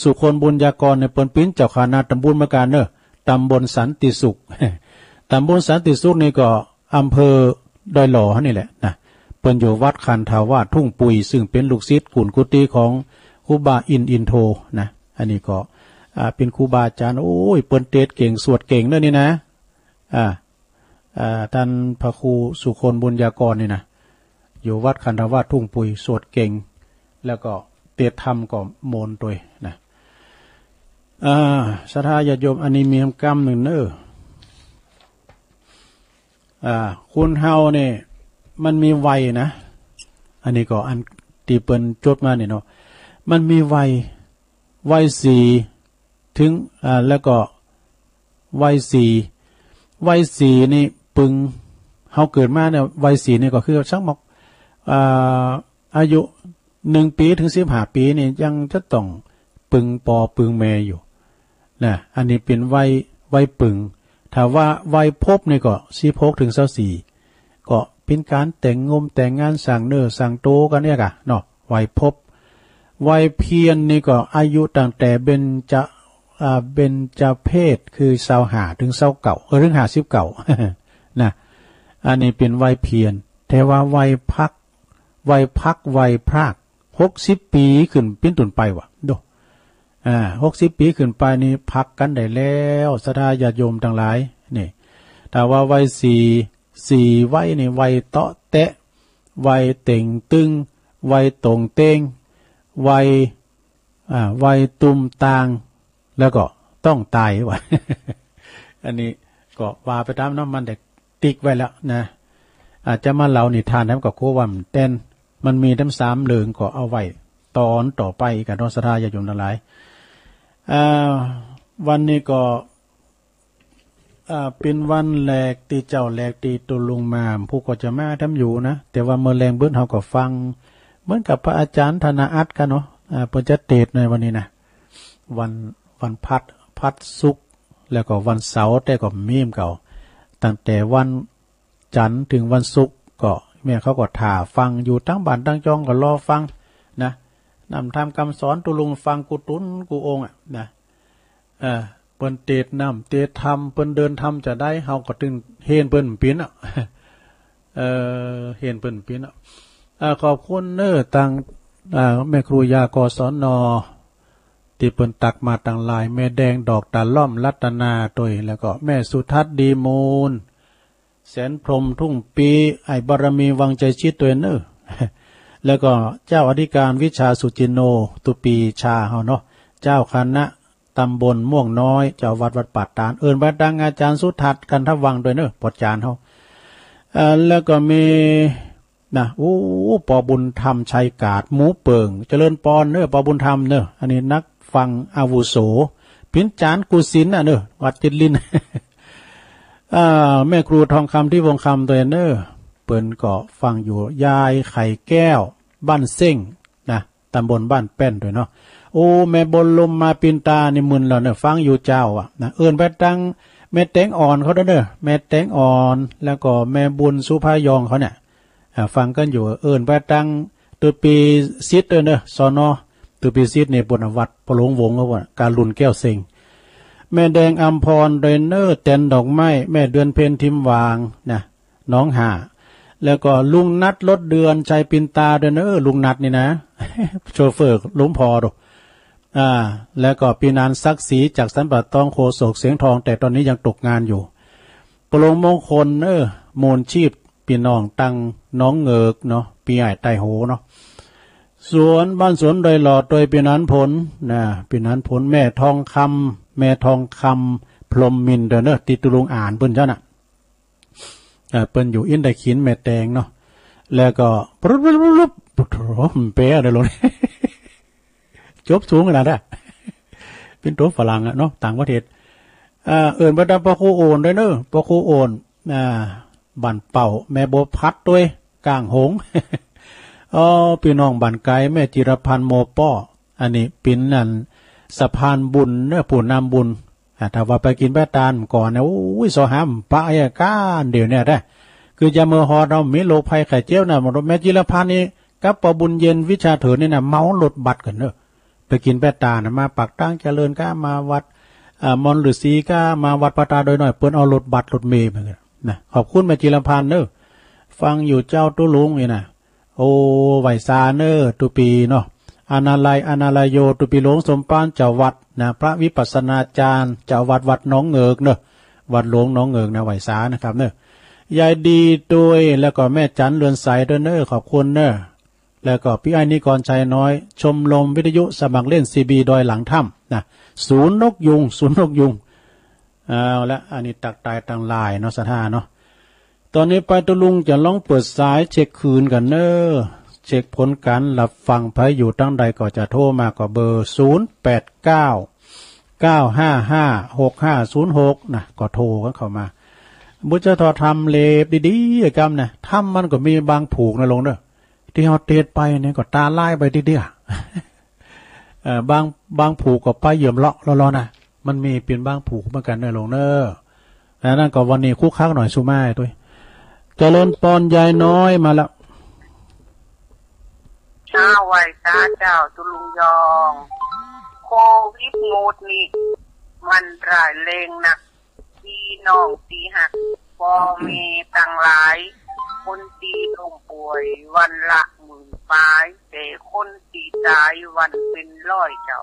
สุคนบุญยากรเนี่ย เปิ้นเป๋นเจ้าคณะตำบลเหมือนกั๋นเนาะ ตำบลสันติสุข ตำบลสันติสุขนี่ก็อำเภอดอยหล่อนี่แหละนะ เปิ้นอยู่วัดคันธาวาสทุ่งปุย ซึ่งเป๋นลูกศิษย์กุนกุฏิของครูบาอินทร์อินโทนะ อันนี้ก็ อ่า เป๋นครูบาอาจ๋ารย์ โอ้ย เปิ้นเตสน์เก่ง สวดเก่งเนาะนี่นะ อ่า อ่า ต้านพระครูสุคนบุญยากรนี่นะ อยู่วัดคันธาวาสทุ่งปุย สวดเก่ง แล้วก็เตสน์ธรรมก็โมนตวยนะ อ่า ศรัทธาญาติโยม อันนี้มีกำนึ่งเนาะ อ่า คนเฮาเนี่ย มันมีวัยนะ อันนี้ก็อันตี้เปิ้นจดมาเนี่ยเนาะ มันมีวัย วัยสี่ เถิง อ่า แล้วก็วัยสี่ วัยสี่นี่ปึง เฮาเกิดมาเนี่ย วัยสี่นี่ก็คือสักหมอก อ่า อายุหนึ่งปี๋เถิงสิบห้าปี๋นี่ยังจะต้องปึงปอปึงแม่อยู่นะ อันนี้เป๋นวัย วัยปึง ถ้าว่าวัยพบนี่ก็สิบหกเถิงซาวสี่ ก็เป๋นก๋านแต่งงมแต่งงานสร้างเนื้อสร้างตั๋วกั๋นเนี่ยก่ะเนาะ วัยพบ วัยเพียรนี่ก็อายุตั้งแต่เบญจ อ่า เบญจเพสคือซาวห้าเถิงซาวเก้า เออ เถิงห้าสิบเก้า นะ อันนี้เป๋นวัยเพียร แต่ว่าวัยพัก วัยพัก วัยพราก หกสิบปี๋ขึ้นเป๋นต้นไปว่ะ ดู อ่า หกสิบปี๋ขึ้นไปนี่พักกั๋นได้แล้ว ศรัทธาญาติโยมตังหลาย นี่ ถ้าว่าวัยสี่ สี่วัยนี่ วัยเตาะแตะ วัยเต่งตึง วัยโต่งเต้ง วัย อ่า วัยตุ้มตาง แล้วก็ต้องตายว่ะ อันนี้ก็ว่าไปต๋ามนั้น มันได้ติ๊กไว้แล้วนะ อาจจะมาเล่านิทานให้มันก็กลัวว่ามันแต้น มันมีตั้งสามเรื่อง ก็เอาไว้ต๋อนต่อไปกั๋นเนาะ ศรัทธาญาติโยมตังหลาย อ่า วันนี้ก็ อ่า เป๋นวันแหลกตี้เจ๊าแหลกตี้ตุ๊ลุงมา ผู้ก็จะมาทำอยู่นะ แต่ว่าเมื่อแลงเปิ้นเฮาก็ฟัง เหมือนกับพระอาจารย์ธนาอัตย์กั๋นเนาะ อ่า เปิ้นจะเตสน์ในวันนี้นะ วัน วันพัด พัดศุกร์ แล้วก็วันเสาร์ แต่ก็มีมเก่า ตั้งแต่วันจันทร์เถิงวันศุกร์ ก็แม่เขาก็ถ่าฟังอยู่ ตังบ้านตังจองก็รอฟังนะ นำธรรมกำสอนตุ๊ลุงฟังกู้ตุ๊นกู้องค์อะนะ เออ เปิ้นเตสน์นำเตสน์ธรรม เปิ้นเดินธรรมจะใด เฮาก็ตึงเฮนเปิ้นปิ๋นอะ เออ เฮนเปิ้นปิ๋นอะ อ่า ขอบคุณเน้อ ตัง อ่า แม่ครูยา กศน ตี้เปิ้นตักมาตังหลาย แม่แดงดอกตาล่อม รัตนาตวย แล้วก็แม่สุทัศน์ดีมูล แสนพรหมทุ่งปี ไอ้บารมีวังชัยชิตตวยเน้อ แล้วก็เจ้าอธิการวิชาสุจินโน ตุปีชาเฮาเนาะ เจ้าคณะ ตำบลม่วงน้อย เจ้าวัดวัดป่าตาด เอิ้นไปตังอาจารย์สุทัศน์ กันทวังค์ตวยเน้อ ปอดจารย์เฮา เอ่อ แล้วก็มี นะ โอ้ ปอบุญธรรม ชัยกาด หมู่เปิ่ง เจริญปอนเน้อ ปอบุญธรรมเน้อ อันนี้นักฟังอาวุโส เป๋นจารย์กู้ศิลป์น่ะเน้อ วัดจิตรลิน อ่า แม่ครูทองคำ ทิพย์วงศ์คำตวยเน้อ เปิ้นก็ฟังอยู่ ยายไข่แก้ว บ้านเซ้ง นะ ตำบลบ้านแป้นตวยเนาะ โอ้ แม่บนลมมาปินตานี่มึนแล้วเน้อ ฟังอยู่เจ้าอะนะ เอิ้นไปตังแม่แตงอ่อนเขาตวยเน้อ แม่แตงอ่อน แล้วก็แม่บุญสุภายองเขาเนี่ย อ่า ฟังกั๋นอยู่ เอิ้นไปตังตุปีสิทธิ์ตวยเน้อ สน ตุปีสิทธิ์นี่เปิ้นวัดปะหลวงวงศ์เขาว่า ก๋าลุนแก้วเซ็ง แม่แดงอำพรตวยเน้อ แตนดอกไม้ แม่เดือนเพ็ญ ทิมหวาง นะ หนองห่า แล้วก็ลุงนัท รถเดือน ชัยปินตาตวยเน้อ ลุงนัทนี่นะ โชเฟอร์หลวงพ่อดู อ่า แล้วก็ปี้นาน ศักดิ์ศรี จากสันป่าตอง โฆษกเสียงทอง แต่ตอนนี้ยังตกงานอยู่ ปะหลวงมงคลเน้อ มูลชีพ ปี้น้องตังหนองเหงือกเนาะ ปี้อ้ายใต้โหเนาะ สวนบ้านสวนดอยหล่อตวย ปี้นานผลนะ ปี้นานผล แม่ทองคำ แม่ทองคำ พรหมมินทร์ตวยเน้อ ตี้ตุ๊ลุงอ่านเปิ้นเจ้าน่ะ เอ่อ เปิ้นอยู่อินทขิล แม่แตงเนาะ แล้วก็ปรุบปรุบปรุบปรุบ โอ้โห มันแปลได้ลง จบสูงขนาดนั้น เป๋นตั๋วฝรั่งอะเนาะ ต่างประเทศ อ่า เอิ้นไปตังปอครูโอนตวยเน้อ ปอครูโอน อ่า บ้านเป้า แม่บัวพัดตวย ก้างหงส์ อ๋อ ปี้น้องบ้านไก๋ แม่จิรพันธ์ โมป้อ อันนี้เป๋นอันสะพานบุญเน้อ ผู้นำบุญ อ่า ถ้าว่าไปกิ๋นไปตานก่อนเนี่ย โอ้ย ซอหาบ่ปะไอ้ก้านเดี๋ยวเนี่ยนะ คือจะเมื่อฮอดเฮามีโรคภัยไข้เจ็บนะ แม่จิรพันธ์นี่กับปอบุญเย็น วิชาเถินนี่นะ เหมารถบัสกั๋นเน้อ ไปกิ๋นไปตานนะ มาปากตางเจริญก้า มาวัด อ่า มอนฤๅษีก้า มาวัดพระธาตุดอยน้อย เปิ้นเอารถบัสรถเมล์มากั๋นนะ ขอบคุณแม่จิรพันธ์เน้อ ฟังอยู่เจ้าตุ๊ลุงนี่นะ โอ้ ไหว้สาเน้อ ตุ๊ปีเนาะ อาณาลัย อาณาลโย ตุ๊ปีหลวงสมภาร เจ้าวัดนะ พระวิปัสสนาจารย์ เจ้าวัดวัดหนองเหงือกเน้อ วัดหลวงหนองเหงือกนะ ไหว้สานะครับเน้อ ยายดีตวย แล้วก็แม่จันเรือนใสตวยเน้อ ขอบคุณเน้อ แล้วก็ปี้อ้ายนิกรชัยน้อย ชมรมวิทยุสมัครเล่น ซีบี ดอยหลังถ้ำนะ ศูนย์นกยูง ศูนย์นกยูง เอาละ อันนี้ตักตายตังหลายเนาะ ศรัทธาเนาะ ต๋อนนี้ไปตุ๊ลุงจะลองเปิดสายเช็คคืนกั๋นเน้อ เช็คผลก๋านรับฟัง ใผอยู่ตังใดก็จะโทรมาก็เบอร์ ศูนย์แปดเก้า เก้าห้าห้า หกห้าศูนย์หก นะ ก็โทรกันเข้ามา บุญเจ้าทอดธรรมเล็บดีๆ อะกำนะ ธรรมมันก็มีบางผูกนะลงเด้อ ตี้เฮาเตสไปเนี่ยก็ตาลายไปตี้เดียว เอ่อ บาง บางผูกก็ไปเหยื่อมเลาะเลาะๆ นะ มันมีเป๋นบางผูกเหมือนกั๋นนะลงเน้อ อันนั้นก็วันนี้คึกคักหน่อยสุมาตวย เจริญปอนยายน้อยมาแล้ว เจ้าไหว้สาเจ้าตุ๊ลุงยอง โควิดหมดนี่ มันร้ายแรงนัก ปี้น้องตี้ฮัก ป้อแม่ตังหลาย คนตี้ล้มป่วยวันละหมื่นปาย แต่คนตี้ต๋ายวันเป๋นร้อยเจ้า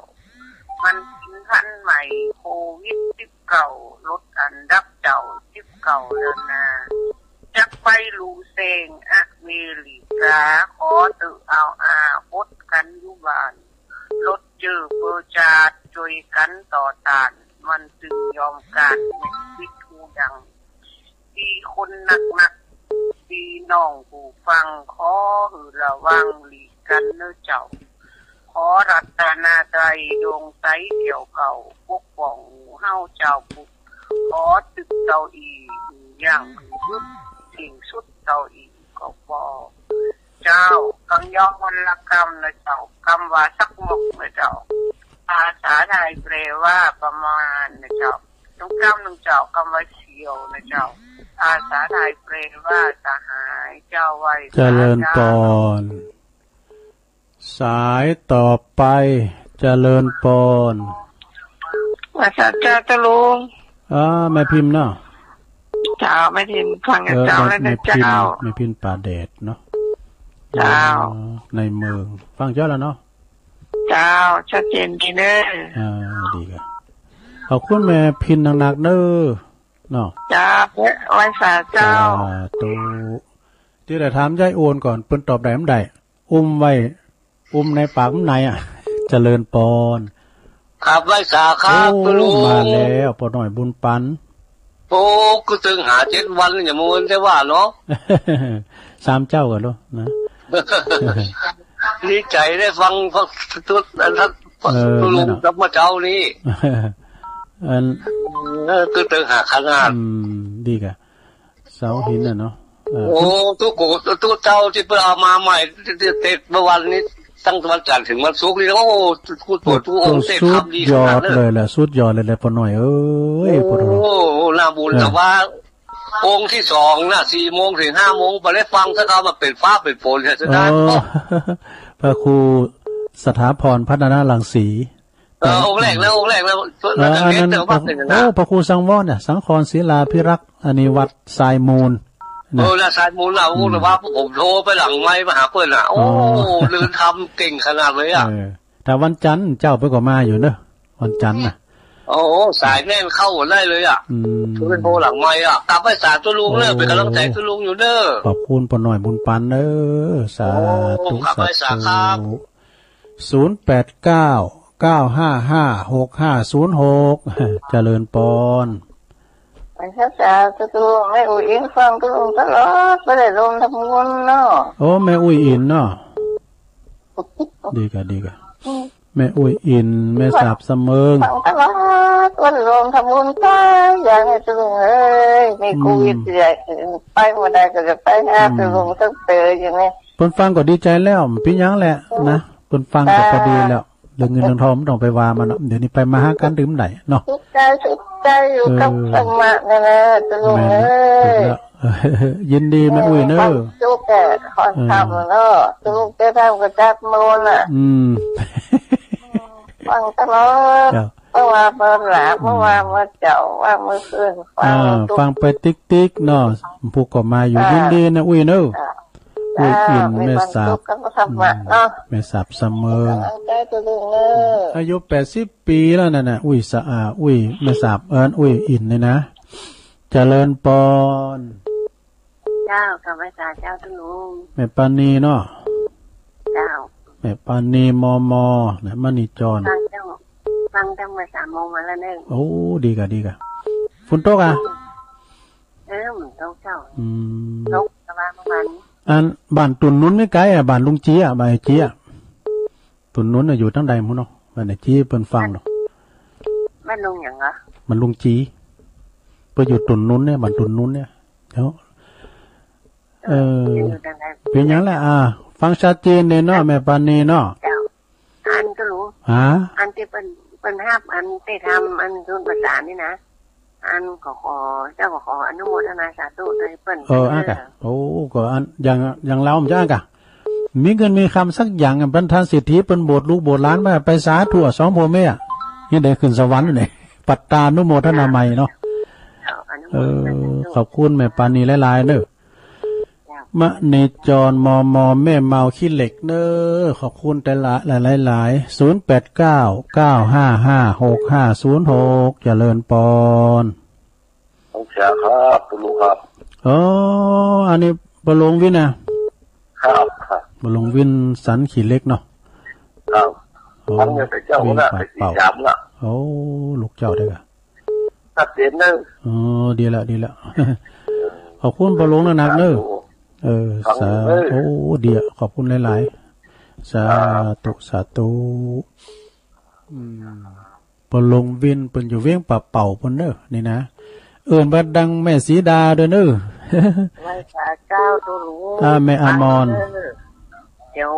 มันเป๋นพันธุ์ใหม่โควิดสิบเก้า ลดอันดับเจ้าสิบเก้าแล้วนา จักไปลู่แซงอเมริกา ขอเต๊อะเอาอา อดกั๋นอยู่บ้าน ลดเจื้อเปื้อจาด จ้วยกั๋นต่อต้าน มันตึงยอมก๊าน ปิดหูดัง ตี้คนนักๆ ปี้น้องผู้ฟัง ขอหื้อระวังหลีกกั๋นเน้อเจ้า ขอรัตนตรัยดวงใสเกี่ยวเก้า ปกป้องหมู่เฮาจาวพุทธ ขอตึกเต้าอี้หื้อยั้งหื้อหยุด สิ้นสุดเต้าอี้ก็ปอ เจ้า กำยองวันละกำนะเจ้า กำว่าสักมกนะเจ้า ภาษาไทยแปลว่าประมาณนะเจ้า ตุ๊กกำนึ่งเจ้า กำว่าเสี่ยวนะเจ้า ภาษาไทยแปลว่าสหาย เจ้าไหว้สา เจริญปอน สายต่อไป เจริญปอน ไหว้สาเจ้าตุ๊ลุง อ่า แม่พิมพ์เนาะ เจ้า แม่พิมพ์ฟัง เออ เจ้า แม่ แล้วนะ แม่พิมพ์ เจ้า แม่พิมพ์ป่าแดดเนาะ เจ้า อ๋อ ในเมือง ฟังเจ้าแล้วเนาะ เจ้า ชัดเจนดีเน้อ อ่า ดีครับ ขอบคุณแม่พิมพ์หนักๆ เน้อ เนาะ เจ้า ไหว้สาเจ้า สาธุ ตี้ได้ถามยายโอนก่อน เปิ้นตอบได้บ่ได้ อุ้มไว้ อุ้มในปากมันในอะ เจริญปอน ครับ ไหว้สาครับ โอ้ ตุ๊ลุง มาแล้ว ป้อน้อยบุญปัน โอ้ ก็ตึงห้าเจ็ดวัน อย่ามัวแต่ว่าเนาะ สามเจ้ากั๋นลูกนะ ดีใจ๋ได้ฟังพระตุ๊ด อันนั้น เออ ตุ๊ลุง แม่นเนาะ กับมาเจ้านี่ อัน เออ ก็ตึงห้าขนาด อืม ดีกะ เสาหินน่ะเนาะ เออ โอ้ ตุ๊กโก ตุ๊กเจ้าตี้เปิ้นเอามาใหม่ เตสเมื่อวันนี้ ตั้งแต่วันจันทร์เถิงวันศุกร์นี่ โอ้ ตุ๊ก ตุ๊กองค์เตส สุดยอดเลยแหละ สุดยอดเลยแหละ ป้อน้อยเอ้ย โอ้ ป้อน้อย โอ้ น่าบุญ เออ แต่ว่า องค์ตี้สองน่ะ สี่โมงเถิงห้าโมง บ่ได้ฟังสักคำ มันเป๋นฟ้าเป๋นฝนเนี่ย เสียดาย เออ พระครูสถาพรพัฒนรังสี เออ องค์แรกแล้ว องค์แรกแล้ว เออ อันนั้น แต่ว่าเป๋นนะ โอ้ พระครูสังวรเนี่ย สังวรศิลาภิรักษ์ อันนี้วัดทรายมูลนะ เออ น่ะ ทรายมูลน่ะ โอ้ อืม แต่ว่าผมโทรไปหลังไมค์มาหาเปิ้นน่ะ โอ้ อ๋อ เดินธรรมเก่งขนาดเลยอะ เออ ถ้าวันจันทร์เจ้าเปิ้นก็มาอยู่เนอะ วันจันทร์น่ะ โอ้โห สายแน่นเข้าหมดได้เลยอะ อืม คือเป็นโทรหลังไมค์อะ กราบไหว้สาตุ๊ลุงเน้อ โอ้ เป๋นก๋ำลังใจ๋ตุ๊ลุงอยู่เน้อ ขอบคุณป้อน้อยบุญปันเน้อ สาธุ โอ้ กราบไหว้สาครับ สาธุ ศูนย์แปดเก้า เก้าห้าห้า หกห้าศูนย์หก เจริญปอน ไหว้สาตุ๊ลุง แม่อุ้ยอิ๋นฟังตุ๊ลุงตลอด บ่ได้ลมทำบุญเนาะ โอ้ แม่อุ้ยอิ๋นเนาะ ดีกะ ดีกะ อืม แม่อุ้ยอิ๋น แม่สาบสะเมิง ฟังตลอด วันลงทำบุญไป อย่างนี้ตุ๊ลุงเอ้ย มีโควิด อืม เสีย ไปบ่ได้ก็จะไปหา อืม ตุ๊ลุงตั้งแต่อย่างนี้ เปิ้นฟังก็ดีใจ๋แล้ว บ่เป๋นหยังแหละ อืม นะ เปิ้นฟังก็ อ่า พอดีแล้ว เรื่องเงินเรื่องทองบ่ต้องไปว่ามันเนาะ เดี๋ยวนี้ไปมาหากั๋นได้เมื่อใดเนาะ สุขใจ๋ สุขใจ๋อยู่กับ เออ ธรรมะนั่นแหละ ตุ๊ลุงเอ้ย แม่นละ ถูกแล้ว ยินดีแม่อุ้ยเน้อ ความสุขแก่ ขอ เออ ธรรมเนาะ ตุ๊ลุงจะทำก็จักโน่นน่ะ อืม ฟังตลอด ครับ เพราะว่าเปิ้นหลา เพราะว่า อืม เมื่อเจ๊า ว่าเมื่อคืน ฟัง อ่า ทุก ฟังไปติ๊กๆ เนาะ ผู้ก็มาอยู่ อ่า ยินดีนะอุ้ยเน้อ อ่า อุ้ยอิ๋น อ่า แม่สาบ มีความสุขกับธรรมะเนาะ อืม แม่สาบสะเมิง กำลังใจ๋ตุ๊ลุงเน้อ อายุแปดสิบปี๋แล้วนั่นน่ะ อุ้ยสะอา อุ้ย แม่สาบ เอิ้น อุ้ยอิ๋นเนี่ยนะ เจริญปอน เจ้า กราบไหว้สาเจ้าตุ๊ลุง แม่ปานีเนาะ เจ้า แม่ปานี มม นะ มณีจร ฟังเจ้า ฟังตั้งแต่สามโมงมาแล้วเน้อ โอ้ ดีกะ ดีกะ ฝนตกอะ เออ มันตกเจ้า อืม ตกแต่ว่าเมื่อวานนี้ อัน บ้านตุ่นนุ้นไม่ไกลอะ บ้านลุงเจี๊ยะ บ้านไอ้เจี๊ยะ ตุ่นนุ้นน่ะอยู่ตังใดหมู่เนาะ บ้านไอ้เจี๊ยะเปิ้นฟังเนาะ บ้านลุงหยังอะ บ้านลุงจี เปิ้นอยู่ตุ่นนุ้นเนี่ย บ้านตุ่นนุ้นเนี่ย เดี๋ยว เออ อยู่ตรงไหน เป๋นหยังแหละ อ่า ฟังชัดเจนเลยเนาะ แม่ปราณีเนาะ เจ้า อันก็รู้ ฮะ อันตี้เปิ้น เปิ้นฮับ อันตี้ทำ อันทุนประสานนี่นะ อันก็ขอ เจ้าก็ขออนุโมทนาสาธุตวยเปิ้น เออ อ่ะกะ เออ โอ้ ก็อัน อย่าง อย่างเฮามันจะอ่ะกะ มีเงินมีคำสักอย่างอะ บรรดาเศรษฐีเปิ้นโบสถ์ลูกโบสถ์หลานมา ไปสาธุอะ สองผัวเมียอะ ยังได้ขึ้นสวรรค์เนี่ย ปัตตานุโมทนาใหม่เนาะ เจ้า อนุโมทนาสาธุ เออ ขอบคุณแม่ปราณีหลายๆ เด้อ เจ้า มะเนจร มม แม่เมาขี้เหล็กเด้อ ขอบคุณแต่ละ หลายๆ หลายๆ ศูนย์แปดเก้า เก้าห้าห้า หกห้าศูนย์หก เจริญปอน ขอบคุณครับ คุณลุงครับ อ๋อ อันนี้ป้อหลวงวินนะ ครับ ครับ ป้อหลวงวินสันขี้เหล็กเนาะ ครับ โอ้ ฟังเนี่ยแต่เจ้า วิน นะ ป่า แต่สี่ เป่า สามละ โอ้ ลูกเจ้าได้กะ ชัดเจนเนอะ อ๋อ ดีละ ดีละ ขอบคุณป้อหลวงนักๆ เนอะ สาธุ เออ ฟัง สา เออ โอ้ ดีอะ ขอบคุณหลายๆ สาธุ ครับ สาธุ อืม ป้อหลวงวินเปิ้นอยู่เวียงป่าเป่าปู้นเนอะ นี่นะ เอิ้นว่าดังแม่สีดาด้วยเนอะ ไหว้สาเจ้าตุ๊ลุง อ่า แม่อมร เออ เดี๋ยว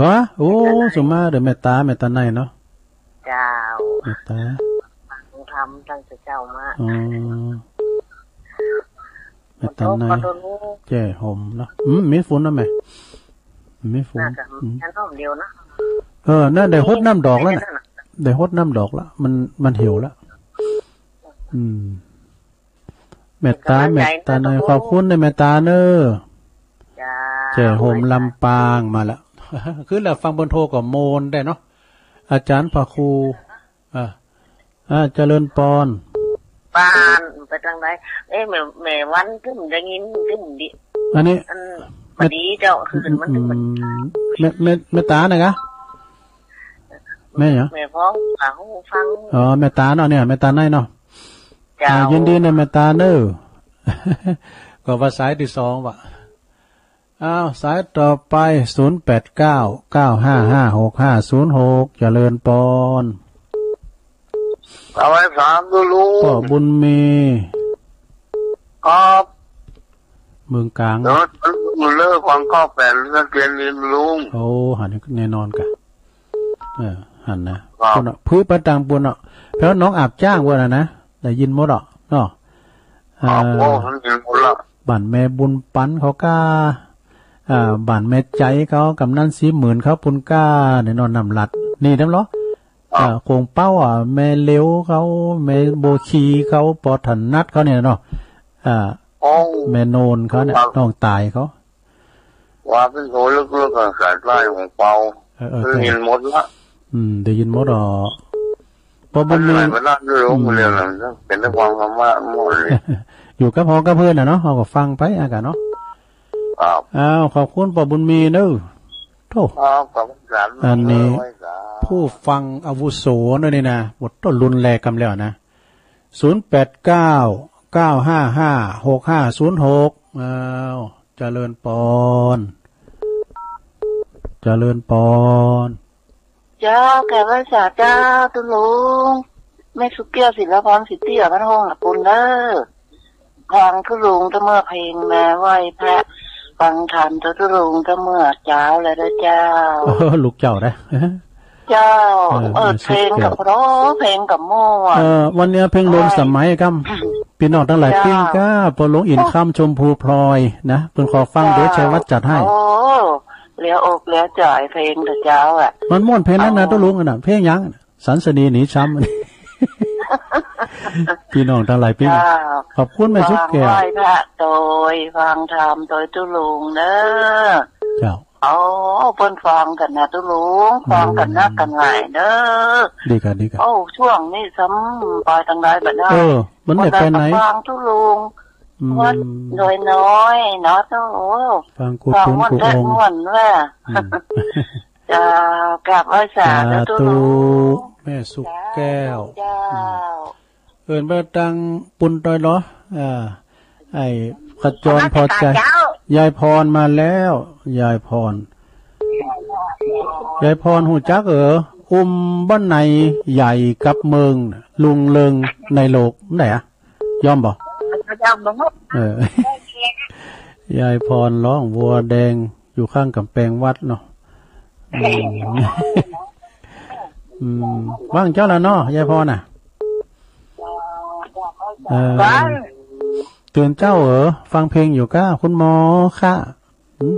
ฮะ โอ้ เดี๋ยวนะ สุมาเด้อ แม่ต๋า แม่ต๋าในเนาะ เจ้า แม่ต๋า ฟังธรรมตั้งแต่เจ๊ามา อ๋อ แม่ต๋าใน ขอโทษ ขอโทษ แจ้ห่มเนาะ อืม มีฝนนะแม่ มีฝน น่าจะ อืม แค่ร่มเดียวนะ เออ นั่นได้หดน้ำดอกแล้วน่ะ นี่ ได้หดน้ำดอกแล้ว มัน มันเหี่ยวแล้ว อืม แม่ต๋า แม่ต๋าใน ขอบคุณนะแม่ต๋าเนอะ เจ้า แจ้ห่มลำปางมาละ คือละฟังเปิ้นโทรก็โมนได้เนาะ อาจ๋ารย์พระครู อ่า อ่า เจริญปอน บ้านไปตางใด เอ๊ะ แม่ แม่วันตึงได้ยินตึงดิ อันนี้ อัน แม่ บ่ดีเจ้า คือมันตึง อืม แม่ แม่ แม่ต๋านะกะ แม่หยัง แม่พ้อง อ่า หูฟัง อ๋อ แม่ต๋าเนาะเนี่ย แม่ต๋าในเนาะ เจ้า อ่า ยินดีนะแม่ต๋าเนอะ ก็ว่าสายตี้สองว่ะ อ้าว สายต่อไป ศูนย์แปดเก้า เก้าห้าห้า หกห้าศูนย์หก เจริญปอน เอาไว้สามตุ๊ลุง ป้อบุญมี ครับ เมืองกลาง เดี๋ยวมันอยู่เลิกฟังข้อแปดเรื่องเกียรติลุง โอ้ หันแน่นอนกะ เออ หันนะ ครับ ปู้นน่ะ พื้นไปตางปู้นเนาะ แถวหนองอาบจ้างปู้นน่ะนะ ได้ยินหมดอ่ะเนาะ ครับ อ่า โอ้ มันยินหมดละ บ้านแม่บุญปันเขาก้า อ่า บ้านแม่ใจเขา กำนันศรีหมื่นเขาปู้นก้า ในนอนน้ำหลัด นี่นำเหรอ ครับ อ่า โขงเป๊าอ่ะ แม่เหลียวเขา แม่บัวขีเขา ปอถนัดเขาเนี่ยเนาะ อ่า โอ้ แม่โนนเขาเนี่ย ครับ น้องต๋ายเขา ว่าเปิ้นโทรเลิกๆ กันสายใต้ของเปา เออ เออ ได้ยินหมดละ อืม ได้ยินหมดอ่ะ ป้อบุญมี มันหลายประเทศด้วย อืม เรื่องนั้นนะ เป๋นแต่ความธรรมะหมดเลย อยู่กับหอกับเพื่อนน่ะเนาะ เฮาก็ฟังไปอ่ะกะเนาะ ครับ อ้าว ขอบคุณป้อบุญมีเนอะ โธ่ ครับ ขอบคุณครับ อันนี้ ไหว้สา ผู้ฟังอาวุโสเนอะนี่นะ โอ้โธ่ รุ่นแรกกำแล้วนะ ศูนย์แปดเก้า เก้าห้าห้า หกห้าศูนย์หก อ้าว เจริญปอน เจริญปอน เจ้า กราบไหว้สาเจ้าตุ๊ลุง แม่สุแก้ว ศิลปพร สิทธิอภัทร ห้องละปุณเด้อ ฟังตุ๊ลุงแต่เมื่อเพลงมาไหว้พระ ฟังธรรมตุ๊ลุงแต่เมื่อเจ๊าแล้วเด้อเจ้า โอ้ ลูกเจ้านะ เจ้า เออ เออ แม่สุแก้ว เพลงก็เพราะ เพลงก็ม่วน เออ วันนี้เพลงรวมสมัยกำ ปี้น้องตังหลาย เจ้า ปิ้งก้า ป้อหลวงอินทร์คำ ชมพูพลอยนะ เปิ้นขอฟัง เจ้า เดี๋ยวชัยวัฒน์จัดให้ โอ้ เหลืออกเหลือใจ๋เพลงเต๊อะเจ้าอะ มันม่วนเพลงนั้นนะ โอ้ ตุ๊ลุงอะนะ เพลงหยัง สันสนีหนีช้ำ ปี้น้องตังหลายปิ้ง เจ้า ขอบคุณแม่สุแก้ว ฟังไหว้พระโตย ฟังธรรมโตยตุ๊ลุงเนอะ เจ้า โอ้ เปิ้นฟังกั๋นนะตุ๊ลุง ฟังกั๋นนักกั๋นหลายเนอะ ดีกะ ดีกะ โอ้ ช่วงนี้ซ้ำไปตางใดบ่ได้ เออ มันได้ไปไหน บ่ได้ก็ฟังตุ๊ลุง อืม วัดดอยน้อยเนาะ โอ้ ฟังกู้ตุ๊ลุงกู้องค์ ม่วนแท้ม่วนแว่ อืม เจ้า กราบไหว้สาธุ สาธุ ตุ๊ลุง แม่สุแก้ว เจ้า อืม เอิ้นว่าตังปุณตอยเหรอ อ่า ไอ้ขจรพอใจ นมัสก๋านเจ้า ยายพรมาแล้ว ยายพร ยายพรฮู้จักเหรอ อุ้มบ่อนไหนใหญ่กับเมือง รุ่งเรืองในโลก ได้อะ ยอมบ่ ยอมบ่ เออ ยายพรร้องวัวแดง อยู่ข้างก๋ำแปงวัดเนาะ อืม อืม ว่างเจ้าละเนาะ ยายพรน่ะ เออ ว่าง ตื่นเจ๊าเหรอ ฟังเพลงอยู่ก้า คุณหมอค่ะ อืม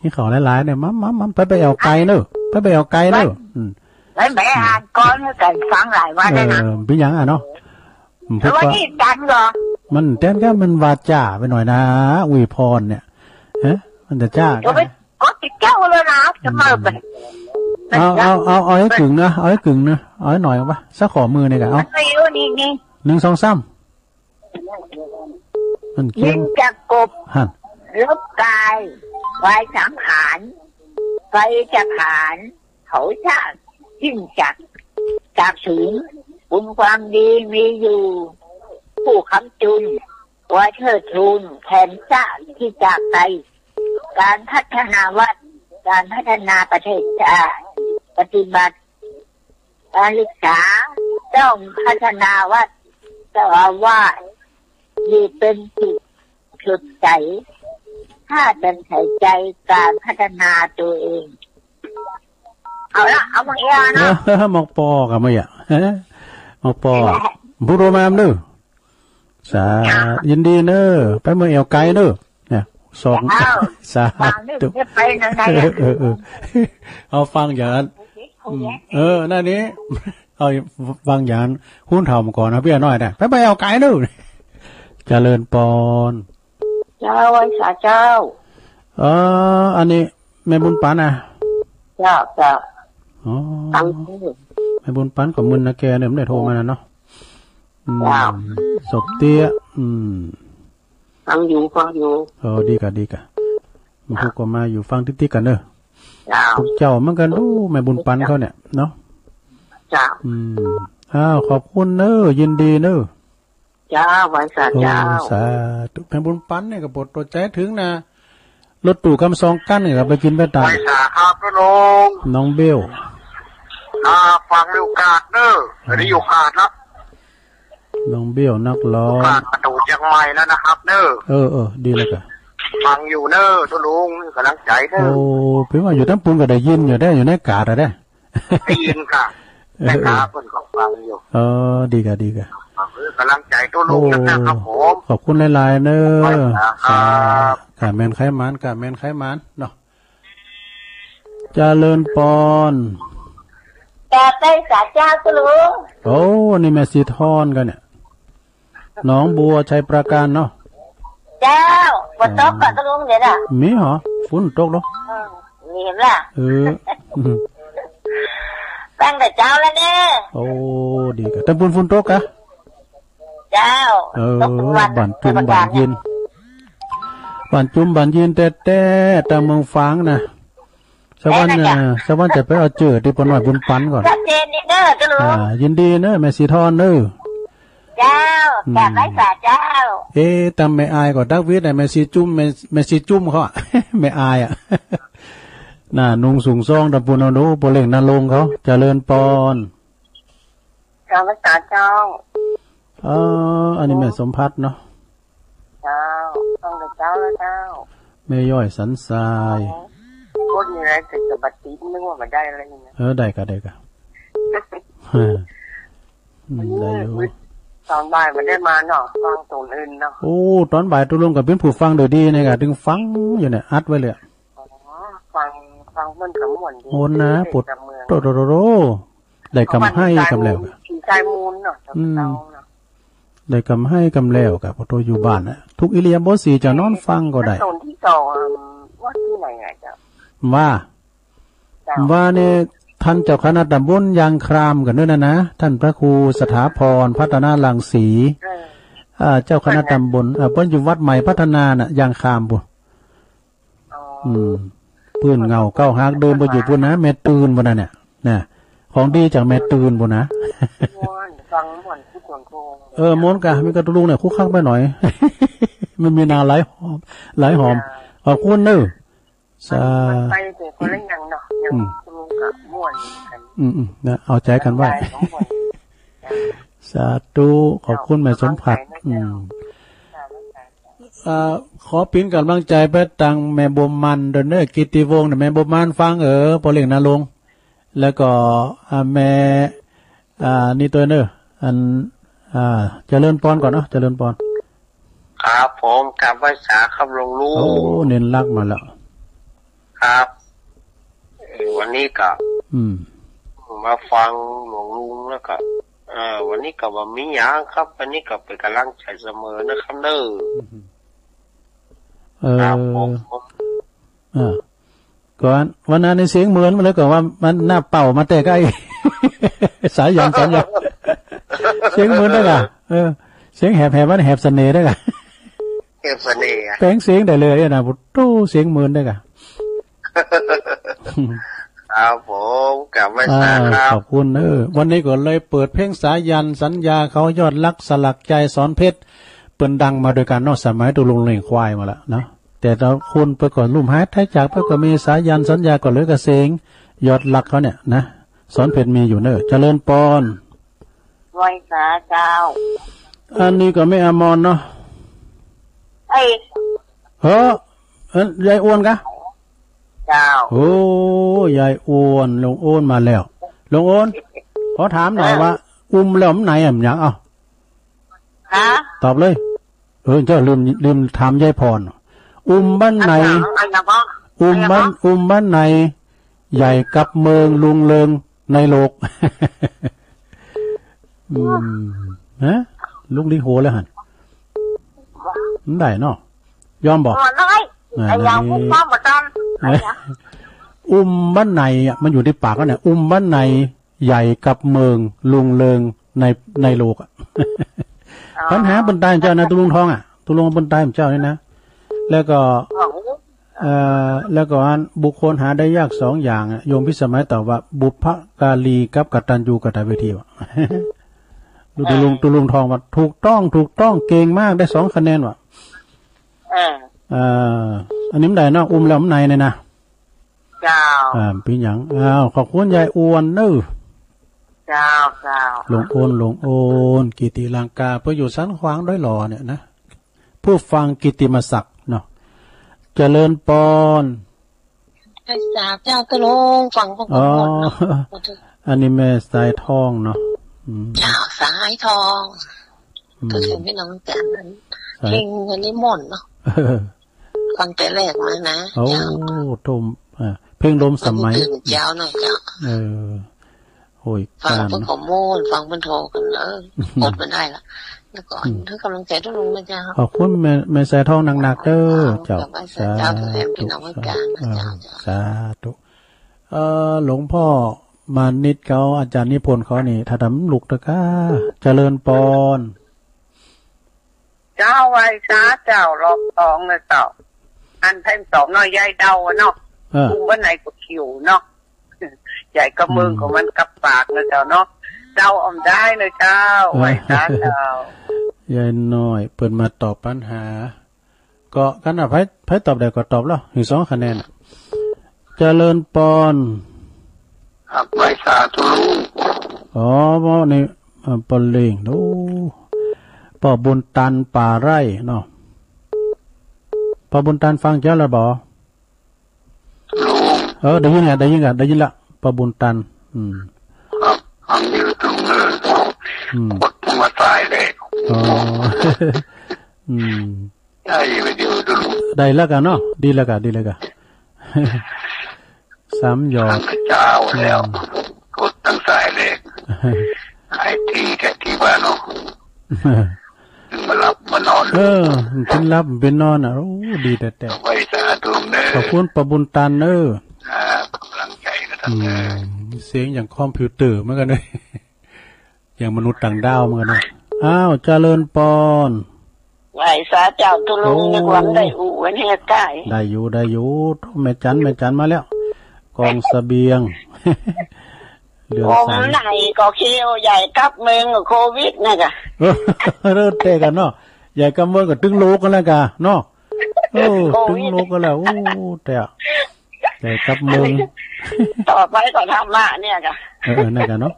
กิ๋นข้าวหลายๆ เนี่ย มัม มัม มัม ไป ไปแอ่วไกลเนอะ ไป ไปแอ่วไกลเนอะ อืม ไม่ ไม่อ่านก่อน หื้อกั๋นฟังหลายวันแล้วนะ เออ เป๋นหยังอะเนาะ อืม แต่ว่านี่ตันเหรอ มันแต๊นก็มันวาจ๋าไปหน่อยนะ อุ๋ยพรเนี่ย ฮะ มันจะจ้า เดี๋ยวไป ก็ติดเจ้าแล้วนะ จะมาไป เอา เอา เอา เอาให้กึ่งนะ เอาให้กึ่งนะ เอาให้หน่อยปะ สักข้อมือเนี่ยกะ เอา มันไม่รู้นี่ นี่ หนึ่ง สอง สาม มันเข้ม ดินจะกบ หั่น ลบกาย วายสังขาร ไฟจะผลาญ เผาชาติสิ้นจัก สาบสูญ บุญความดีมีอยู่ ผู้ค้ำจุน ควรเทิดทูน แทนชาติที่จากไป ก๋านพัฒนาวัด ก๋านพัฒนาประเทศชาติ ปฏิบัติ ก๋านศึกษา ต้องพัฒนาวัด เจ้าอาวาส อยู่เป๋นสุขสดใส ถ้าจะใส่ใจ๋ก๋านพัฒนาตั๋วเอง เอาละ เอาหมากเอี้ยเนาะ เออ หมากปอก่ะ เมื่อกี้ เออ หมากปอ ผู้โทรมาเนาะ สา ยินดีเนอะ ไปเมืองแอ่วไกลเนอะ เนี่ย สอง เอ้า สาธุ วางนี่จะไปไหนไหน เออ อะ เออ เออ เอาฟังอย่างนั้น อืม เออ นั่นนี่ เอาฟังอย่างนั้น หุ้นเถ่ามาก่อนนะ เปี้ยน้อยนะ ไป ไปแอ่วไกลเนอะ เจริญปอน เจ้า ไหว้สาเจ้า เออ อันนี้แม่บุญปั๋นนะ เจ้า เจ้า อ๋อ ฟังอยู่ แม่บุญปั๋นก็มึนนะแกเนี่ย ไม่ได้โทรมานะเนาะ อืม เจ้า สบเตี้ย อืม ฟังอยู่ ฟังอยู่ เออ ดีกะ ดีกะ มันพูดก็มาอยู่ฟังติ๊กๆ กั๋นเนอะ เจ้า ทุกเจ้าเหมือนกั๋น ดูแม่บุญปั๋นเขาเนี่ยเนาะ เจ้า อืม อ้าว ขอบคุณเนอะ ยินดีเนอะ เจ้า ไหว้สาเจ้า โอ้ สาธุ แม่บุญปั๋นเนี่ยก็ปวดตั๋วใจ๋เถิงนะ รถตู้กำสองกั๋นเนี่ยก็ไปกิ๋นไปต๋าม ไหว้สาครับ ลุง น้องเบล อ่า ฟังอยู่กาดเนอะ เออ อันนี้อยู่กาดนะ น้องเบลนักร้อง กาดประตู๋เจียงใหม่แล้วนะครับเนอะ เออ เออ ดีแล้วกะ ฟังอยู่เนอะ ตุ๊ลุง ก๋ำลังใจ๋เนอะ โอ้ เปิ้นว่าอยู่ตางปูนก็ได้ยินอยู่ได้ อยู่ในกาดอะได้ ได้ยินค่ะ เออ แม่ค้าเปิ้นก็ฟังอยู่ เออ ดีกะ ดีกะ เออ ก๋ำลังใจ๋ตุ๊ลุงนะครับผม ขอบคุณหลายๆ เนอะ ครับ สาธุ ก๋าแม่นใค่หมาน ก๋าแม่นใค่หมานเนาะ เจริญปอน กราบไหว้สาเจ้าตุ๊ลุง โอ้ นี่แม่สีทอนกั๋นเนี่ย หนองบัวชัยปราการเนาะ เจ้า ฝนตกก่อตุ๊ลุงเดี๋ยวน่ะ มีเหรอ ฝนตกเหรอ อืม มีเหรอ เออ ตั้งแต่เจ๊าแล้วเนี่ย โอ้ ดีกะ ตางปูนฝนตกกะ เจ้า เออ ตกทุกวัน บ้านจุมบ้านเย็น บ้านจุมบ้านเย็นแต๊ๆ ตางเมืองฝางนะ สักวัน แต๊นะเจ้า เอ่อ สักวันจะไปเอาเจอตี้ป้อน้อยบุญปั๋นก่อน ชัดเจนดีเนอะตุ๊ลุง อ่า ยินดีเนอะ แม่สีทอนเนอะ เจ้า อืม กราบไหว้สาเจ้า เอ๊ะ ตางแม่อายก็ดักวิทย์ แม่สีจุม แม่ แม่สีจุมเขาอะ แม่อายอะ น่ะ นุ่งสูงซ่องตางปูนเนาะ ป้อเล็กนรงค์เขา เจริญปอน กราบไหว้สาเจ้า เออ อันนี้แม่สมภัทรเนาะ เจ้า ตั้งแต่เจ๊าแล้วเจ้า แม่ย้อยสันทราย โคตรมีอะไรติดกับบัตรติด นึกว่ามันได้อะไรอย่างเงี้ย เออ ได้กะ ได้กะ อืม ได้อยู่ ต๋อนบ่ายมันได้มาเนาะ ฟังตั๋วอื่นเนาะ โอ้ ต๋อนบ่ายตุ๊ลุงก็เป๋นผู้ฟังโดยดีเนี่ยกะ ตึงฟังอยู่เนี่ย อัดไว้เลยอะ อ๋อ ฟัง ฟังเปิ้นกำม่วนดี โอ้นะ เปิ้นกำม่วน โตโตโตโต ได้กำไห้กำแล้วกะ สีใจมูลเนาะ อืม เจ้าเนาะ ได้กำไห้กำแล้วกะ ป้อโตอยู่บ้านน่ะ ทุกอิริยาบถสี่ จะนอนฟังก็ได้ ขั้นตอนตี้สอง วัดตี้ไหนอะเจ้า ว่า เจ้า ว่าเนี่ย ต้านเจ้าคณะตำบลยางครามกั๋นเน้อนะ ต้านพระครูสถาพร พัฒนารังสี เออ อ่า เจ้าคณะตำบล เออ เปิ้นอยู่วัดใหม่พัฒนาน่ะ ยางครามปู้น อ๋อ อืม ปื้นเหง้าเก้าฮักเดิมไปอยู่ปู้นนะ แม่ตื่นปู้นน่ะเนี่ย นะ ของดีจากแม่ตื่นปู้นนะ ม่วน ฟังม่วนคือม่วนโคง เออ ม่วนกะ มีกะตุ๊ลุงเนี่ย คึกคักไปหน่อย มันมีนาหลายหอม หลายหอม จ้า ขอบคุณเนอะ สา ไปเดี๋ยวคนละอย่างเนาะ อย่าง อืม จะมี ก็ม่วนกั๋น อืมๆ นะ เอาใจ๋กั๋นไว้ สาธุ ขอบคุณแม่สมผัส อืม อ่า ขอเป๋นก๋ำลังใจ๋ไปตางแม่บัวมันด้วยเน่อ กิตติวงศ์เนี่ย แม่บัวมันฟังเออ ป้อเล็กนารงค์ แล้วก็ อ่า แม่ อ่า นี่ตวยเน่อ อัน อ่า เจริญปอนก่อนเนาะ เจริญปอน ครับผม กราบไหว้สาครับหลวงลุง โอ้ เณรลักษณ์มาแล้ว ครับ เอ่อ วันนี้ก็ อืม มาฟังหลวงลุงแล้วก็ เอ่อ วันนี้ก็บ่มีหยังครับ วันนี้ก็เป๋นก๋ำลังใจ๋เสมอนะครับเน่อ อืม เออ ครับผม อ่า ก่อน วันนั้นนี่เสียงเหมือนมาเลย ก่อนว่ามันหน้าเป่ามาแต่ใก้ สายัน สายัน เสียงเหมือนได้ก่ะ เออ เสียงแหบๆ มันแหบเสน่ห์ได้ก่ะ แหบเสน่ห์อะ แป๋งเสียงได้เลยนะ โอ้โห เสียงเหมือนได้ก่ะ ครับผม กราบไหว้สาครับ อ่า ขอบคุณเออ วันนี้ก็เลยเปิดเพลงสายันสัญญาเขา ยอดรักสลักใจ๋ สอนเพชร เปิ้นดังมาด้วยกั๋นเนาะ สมัยตุ๊ลุงเลี้ยงควายมาละเนาะ แต่ต๋อนคุณเปิ้นก็ลุ่มหายต๋ายจากไป ก็มีสายันสัญญา ก็เหลือก็เสียงยอดรักเขาเนี่ยนะ สอนเพชรมีอยู่เน่อ เจริญปอน ไหว้สาเจ้า อันนี้ก็แม่อมรเนาะ เอ้ย เฮ้อ เอ้ย ยายอ้วนกะ เจ้า โอ้ ยายอ้วน ลุงอ้วนมาแล้ว ลุงอ้วน ขอถามหน่อย เออ ว่า อุ้มแล้วอันไหนอะ มันหยัง เอ้า ฮะ ตอบเลย เออ เจ้าลืม ลืมถามยายพร อุ้มบ้านไหน อันหยัง อันหยังวะ อุ้มบ้าน อันหยังวะ อุ้มบ้านไหน ใหญ่กับเมือง รุ่งเรืองในโลก อืม ฮะ ลุงลิงโหแล้วหั่น มันได้เนาะ ยอมบ่ หัวน้อย อ่า ไอ้ยาว นั่นนี่ อุ้มความบ่ตัน ไอ้ยา อุ้มบ้านไหนอะ มันอยู่ตี้ปากนั่นแหละ อุ้มบ้านไหน ใหญ่กับเมือง รุ่งเรืองใน ในโลกอะ อ๋อ ปัญหาเปิ้นตายเจ้านะ ตุ๊ลุงทองอะ ตุ๊ลุงเปิ้นตายเจ้านี่นะ แล้วก็ อ๋อ เอ่อ แล้วก็อันบุคคลหาได้ยากสองอย่างอะ โยมพิสมัยตอบว่า บุพการีกับกตัญญูกตเวทีว่ะ ดูตุ๊ลุง ตุ๊ลุงทองว่า ถูกต้อง ถูกต้อง เก่งมาก ได้สองคะแนนว่ะ เออ เอ่อ อันนี้มันได้เนาะ อุ้มแล้วมันไหนเนี่ยนะ เจ้า อ่า เป๋นหยัง อ้าว ขอบคุณยายอ้วนเน่อ เจ้า เจ้า ลุงอ้วน ลุงอ้วน กิติลังกา เปิ้นอยู่สันขวางดอยหล่อเนี่ยนะ ผู้ฟังกิตติมศักดิ์เนาะ เจริญปอน ไหว้สาเจ้าตุ๊ลุง ฟังพวก อ๋อ หมดเนาะ อันนี้แม่สายทองเนาะ อืม เจ้าสายทอง อืม ก็คือพี่น้องจ๋า สาย เพลงอันนี้ม่วนเนาะ เออ ฟังแต่แรกมานะ โอ้ เจ้า ทุ่ม อ่า เพลงลมสมัย ตื่นเจ้าหน่อยเจ้า เออ โอ้ย ฟัง ก้าน เปิ้นก็ม่วน ฟังเปิ้นโทรกั๋น เออ อดบ่ได้ละ แล้วก็ อืม หื้อกำลังใจ๋ตุ๊ลุงนะเจ้า ขอบคุณแม่ แม่สายทองนักๆ เด้อ เจ้า เจ้า เจ้า สาธุ เจ้า พี่น้องจ๋า เออ เจ้า สาธุ เอ่อ หลวงพ่อมานิตเขา อาจารย์นิพนธ์เขานี่ ถ้าทำลุกเต๊อะก้า เจริญปอน เจ้า ไหว้สาเจ้า รอบสองเลยเจ้า อันเพลงสองเนาะ ยายเดาอะเนาะ เออ อุ้มบ้านไหนก็ขิวเนาะ ใหญ่กับเมือง อืม ก็มันกับปากนะเจ้าเนาะ เดาอ่อมได้นะเจ้า เออ ไหว้สาเจ้า ยายน้อย เปิ้นมาตอบปัญหา ก็กั๋นน่ะ ใผ ใผตอบได้ก็ตอบแล้ว หื้อสองคะแนน เจริญปอน ครับ ไหว้สาตุ๊ลุง อ๋อ บ่นี่ อ่า ป้อเล็ง โอ้ ป้อบุญตัน ป่าไร่เนาะ ป้อบุญตันฟังเจ้าแล้วบ่ ลุง เออ ได้ยินอ่ะ ได้ยินอ่ะ ได้ยินละ ป้อบุญตัน อืม ครับ ฟังอยู่ตรงนั้น อืม กดมาสายเลย อ๋อ อืม ได้อยู่ ได้อยู่ ได้แล้วกะเนาะ ดีแล้วกะ ดีแล้วกะ สามหยอด ตั้งแต่เจ๊าแล้ว อืม กดตั้งสายเลย ไอ้ตี้แท้ตี้ว่าเนาะ มาหลับมานอน เออ กินหลับเป๋นนอนอ่ะ โอ้ ดีแต๊ๆ ไหว้สาตุ๊ลุงเน่อ ขอบคุณป้อบุญตันเน่อ ครับ กำลังใจ๋นะท่าน อืม เน่อ เสียงอย่างคอมพิวเตอร์เหมือนกั๋นเลย อย่างมนุษย์ต่างดาวเหมือนกั๋นนะ อ้าว เจริญปอน ไหว้สาเจ้าตุ๊ลุง โอ้ นึกว่าได้อู้วันแหกใก้ ได้อยู่ ได้อยู่ แม่จัน แม่จันมาแล้ว กองเสบียง เหลือ อม สาม ไหนก็เคี้ยว ใหญ่กับเมืองก็โควิดนะกะ เออ เริ่มเตะกั๋นเนาะ ใหญ่กับเมืองก็ตึงโลกกั๋นแล้วกะเนาะ เออ โควิด ตึงโลกกั๋นแล้ว โอ้ แต่ ใจ๋กับเมือง ต่อไปก็ธรรมะเนี่ยก่ะ เออ เออ นั่นก่ะเนาะ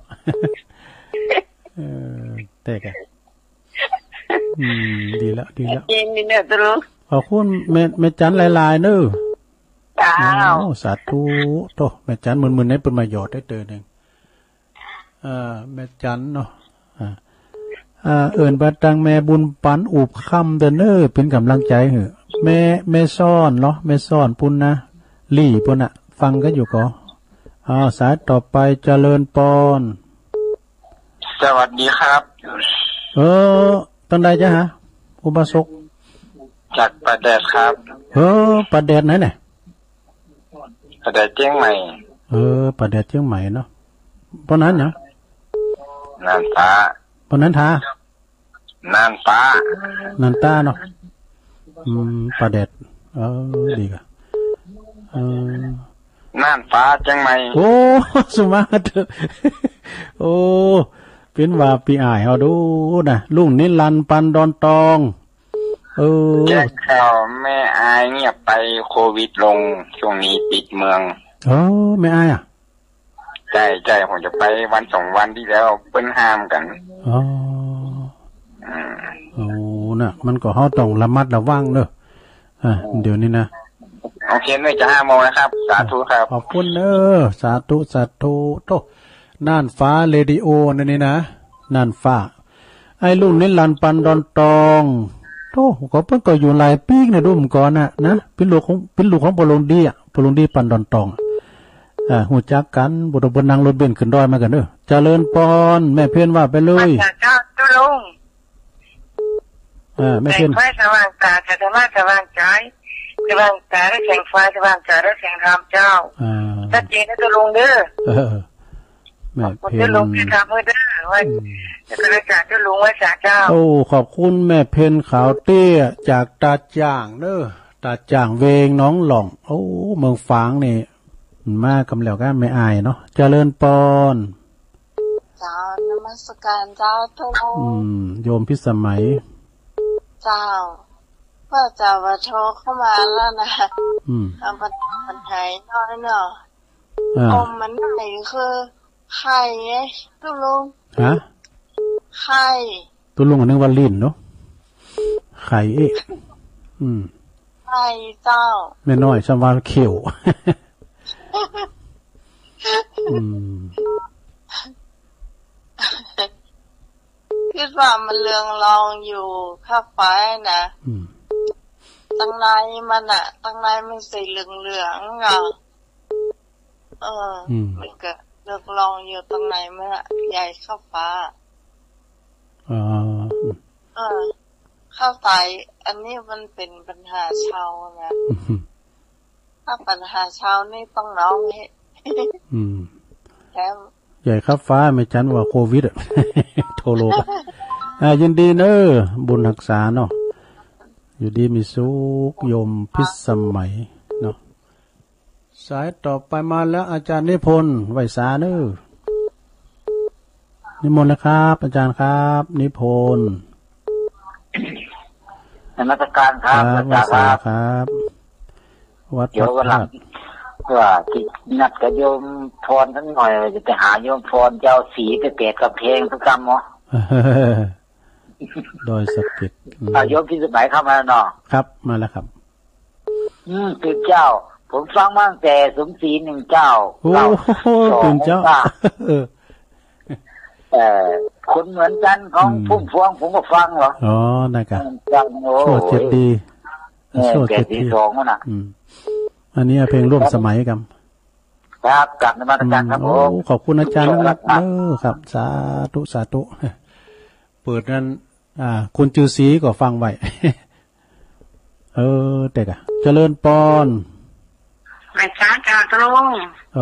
เออ แต่ก่ะ อืม ดีแล้ว ดีแล้ว จริงนี่เนี่ย ตรู ขอบคุณแม่ แม่จันหลายๆ เน้อ เจ้า โอ้ สาธุ โธ่ แม่จัน มื้อๆ นี้เปิ้นมาหยอดได้เตื้อนึ่ง เอ่อ แม่จันเนาะ อ่า อ่า เอิ้นไปตังแม่บุญปันอุบคำเตื้อเน้อ เป๋นก๋ำลังใจ๋หื้อ แม่ แม่ซ้อนเนาะ แม่ซ้อนปู้นนะ ลี่ปู้นน่ะ ฟังกั๋นอยู่ก่อ อ่า สายต่อไป เจริญปอน สวัสดีครับ เออ ตังใดจ๊ะฮะ อุบาสก จากป่าแดดครับ เออ ป่าแดดไหนเนี่ย ป่าแดดเจียงใหม่ เออ ป่าแดดเจียงใหม่เนาะ ปอนั้นหยัง น่านฟ้า ปอนั้นทา น่านฟ้า น่านตาเนาะ อืม ป่าแดด เออ ดีก่ะ เออ น่านฟ้าเจียงใหม่ โอ้ สุมาเถอะ โอ้ เป๋นว่าปี้อ้ายเฮาดูนะ ลุงนิรันดร์ปันดอนตอง เออ แจ้งข่าวแม่อายเงียบไป โควิดลง ช่วงนี้ปิดเมือง เออ แม่อายอะ ใจ้ ใจ้ ผมจะไปวันสองวันตี้แล้ว เปิ้นห้ามกั๋น อ๋อ อืม โอ้ น่ะ มันก็เฮาต้องระมัดระวังเน้อ อ่า อืม เดี๋ยวนี้นะ โอเค เมื่อจะห้าโมงแล้วครับ สาธุครับ ขอบคุณเน้อ สาธุ สาธุ โธ่ น่านฟ้าเรดิโอนั่นนี่นะ น่านฟ้า ไอ้ลุงนิรันดร์ปันดอนตอง โธ่ ก็เปิ้นก็อยู่หลายปี๋นะ ดูเหมือนก่อนน่ะ นะ เป๋นลูกของ เป๋นลูกของป้อหลวงดีอะ ป้อหลวงดีปันดอนตองอะ อ่า ฮู้จักกั๋น บ่ต้องเปิ้นนั่งรถเบนซ์ขึ้นดอยมากั๋นเน้อ เจริญปอน แม่เพ็ญว่าไปเลย เจ้า เจ้าลุง อ่า แม่เพ็ญ แสงไฟสว่างต๋า ธรรมะสว่างใจ๋ สว่างต๋าด้วยแสงไฟ สว่างใจ๋ด้วยแสงธรรมเจ้า อ่า ชัดเจนนะเจ้าลุงเน้อ เออ แม่เพ็ญ ขอบคุณเจ้าลุงที่ทำให้เด้อ ไว้ อืม จะกระจายเจ้าลุงไว้สาเจ้า โอ้ ขอบคุณแม่เพ็ญขาวเตี้ยจากตาจ่างเน้อ ตาจ่างเวงหนองหล่อง โอ้ เมืองฝางนี่ มากำแล้วก็แม่อายเนาะ เจริญปอน เจ้า นมัสการเจ้าทุก อืม โยมพิสมัย เจ้า ว่าจะมาโทรเข้ามาแล้วนะ อืม เอาปัญหาปัญหาน้อยเนาะ อ่า อมมันไหนคือไข่ไง ตุ๊ลุง ฮะ ไข่ ตุ๊ลุงก็นึกว่าลิ้นเนาะ ไข่เอ๊ะ อืม ไข่เจ้า แม่น้อยซ้ำว่าเขียว อืม กึ๊ดว่ามันเรืองรองอยู่ข้าฟ้านะ อืม ตังในมันอะ ตังในมันสีเหลืองๆ อะ เออ อืม มันก็เรืองรองอยู่ตังในมันอะ ใหญ่ข้าฟ้า อ๋อ เออ ข้าใส อันนี้มันเป๋นปัญหาเซานะ อืม ถ้าปัญหาเซานี่ต้องน้องนี่ อืม แล้ว ใหญ่ข้าฟ้า แม่จันว่าโควิดอะ ทั่วโลกอะ อ่า ยินดีเน้อ บุญฮักษาเนาะ อยู่ดีมีสุข โยมพิสมัยเนาะ สายต่อไปมาแล้ว อาจารย์นิพนธ์ ไหว้สาเน้อ นิมนต์นะครับ อาจารย์ครับ นิพนธ์ นมัสการครับ ครับ อาจารย์ครับ ไหว้สาครับ วัด เดี๋ยววันหลัง พระธาตุ ว่าจะนัดกับโยมพรสักหน่อย ว่าจะไปหาโยมพร จะเอาสีไปแปะกำแพงสักกำเนาะ ดอยสะเก็ด อืม อ่ะ โยมพิสมัยเข้ามาแล้วเนาะ ครับ มาแล้วครับ อืม ตื่นเจ้า ผมฟังมาตั้งแต่สมศรีหนึ่งเจ้า โอ้โห เก้าสอง ตื่นเจ้า เก้า เออ เอ่อ คนเหมือนกันของ อืม พุ่มพวง ผมก็ฟังเหรอ อ๋อ นั่นกะ ฟัง โอ้ โชติเจดีย์ เออ โชติเจดีย์ แปดสี่สองนั่นน่ะ อืม อันนี้เพลงร่วมสมัยกัน ครับ กราบนมัสการครับ อืม ผม โอ้ ขอบคุณอาจารย์นักๆ เด้อครับ สาธุ สาธุ เปิดนั้น อ่า คนจื้อสีก็ฟังไว้ เออ แต่กะ เจริญปอน แม่จ๋า เจ้าตรง เอ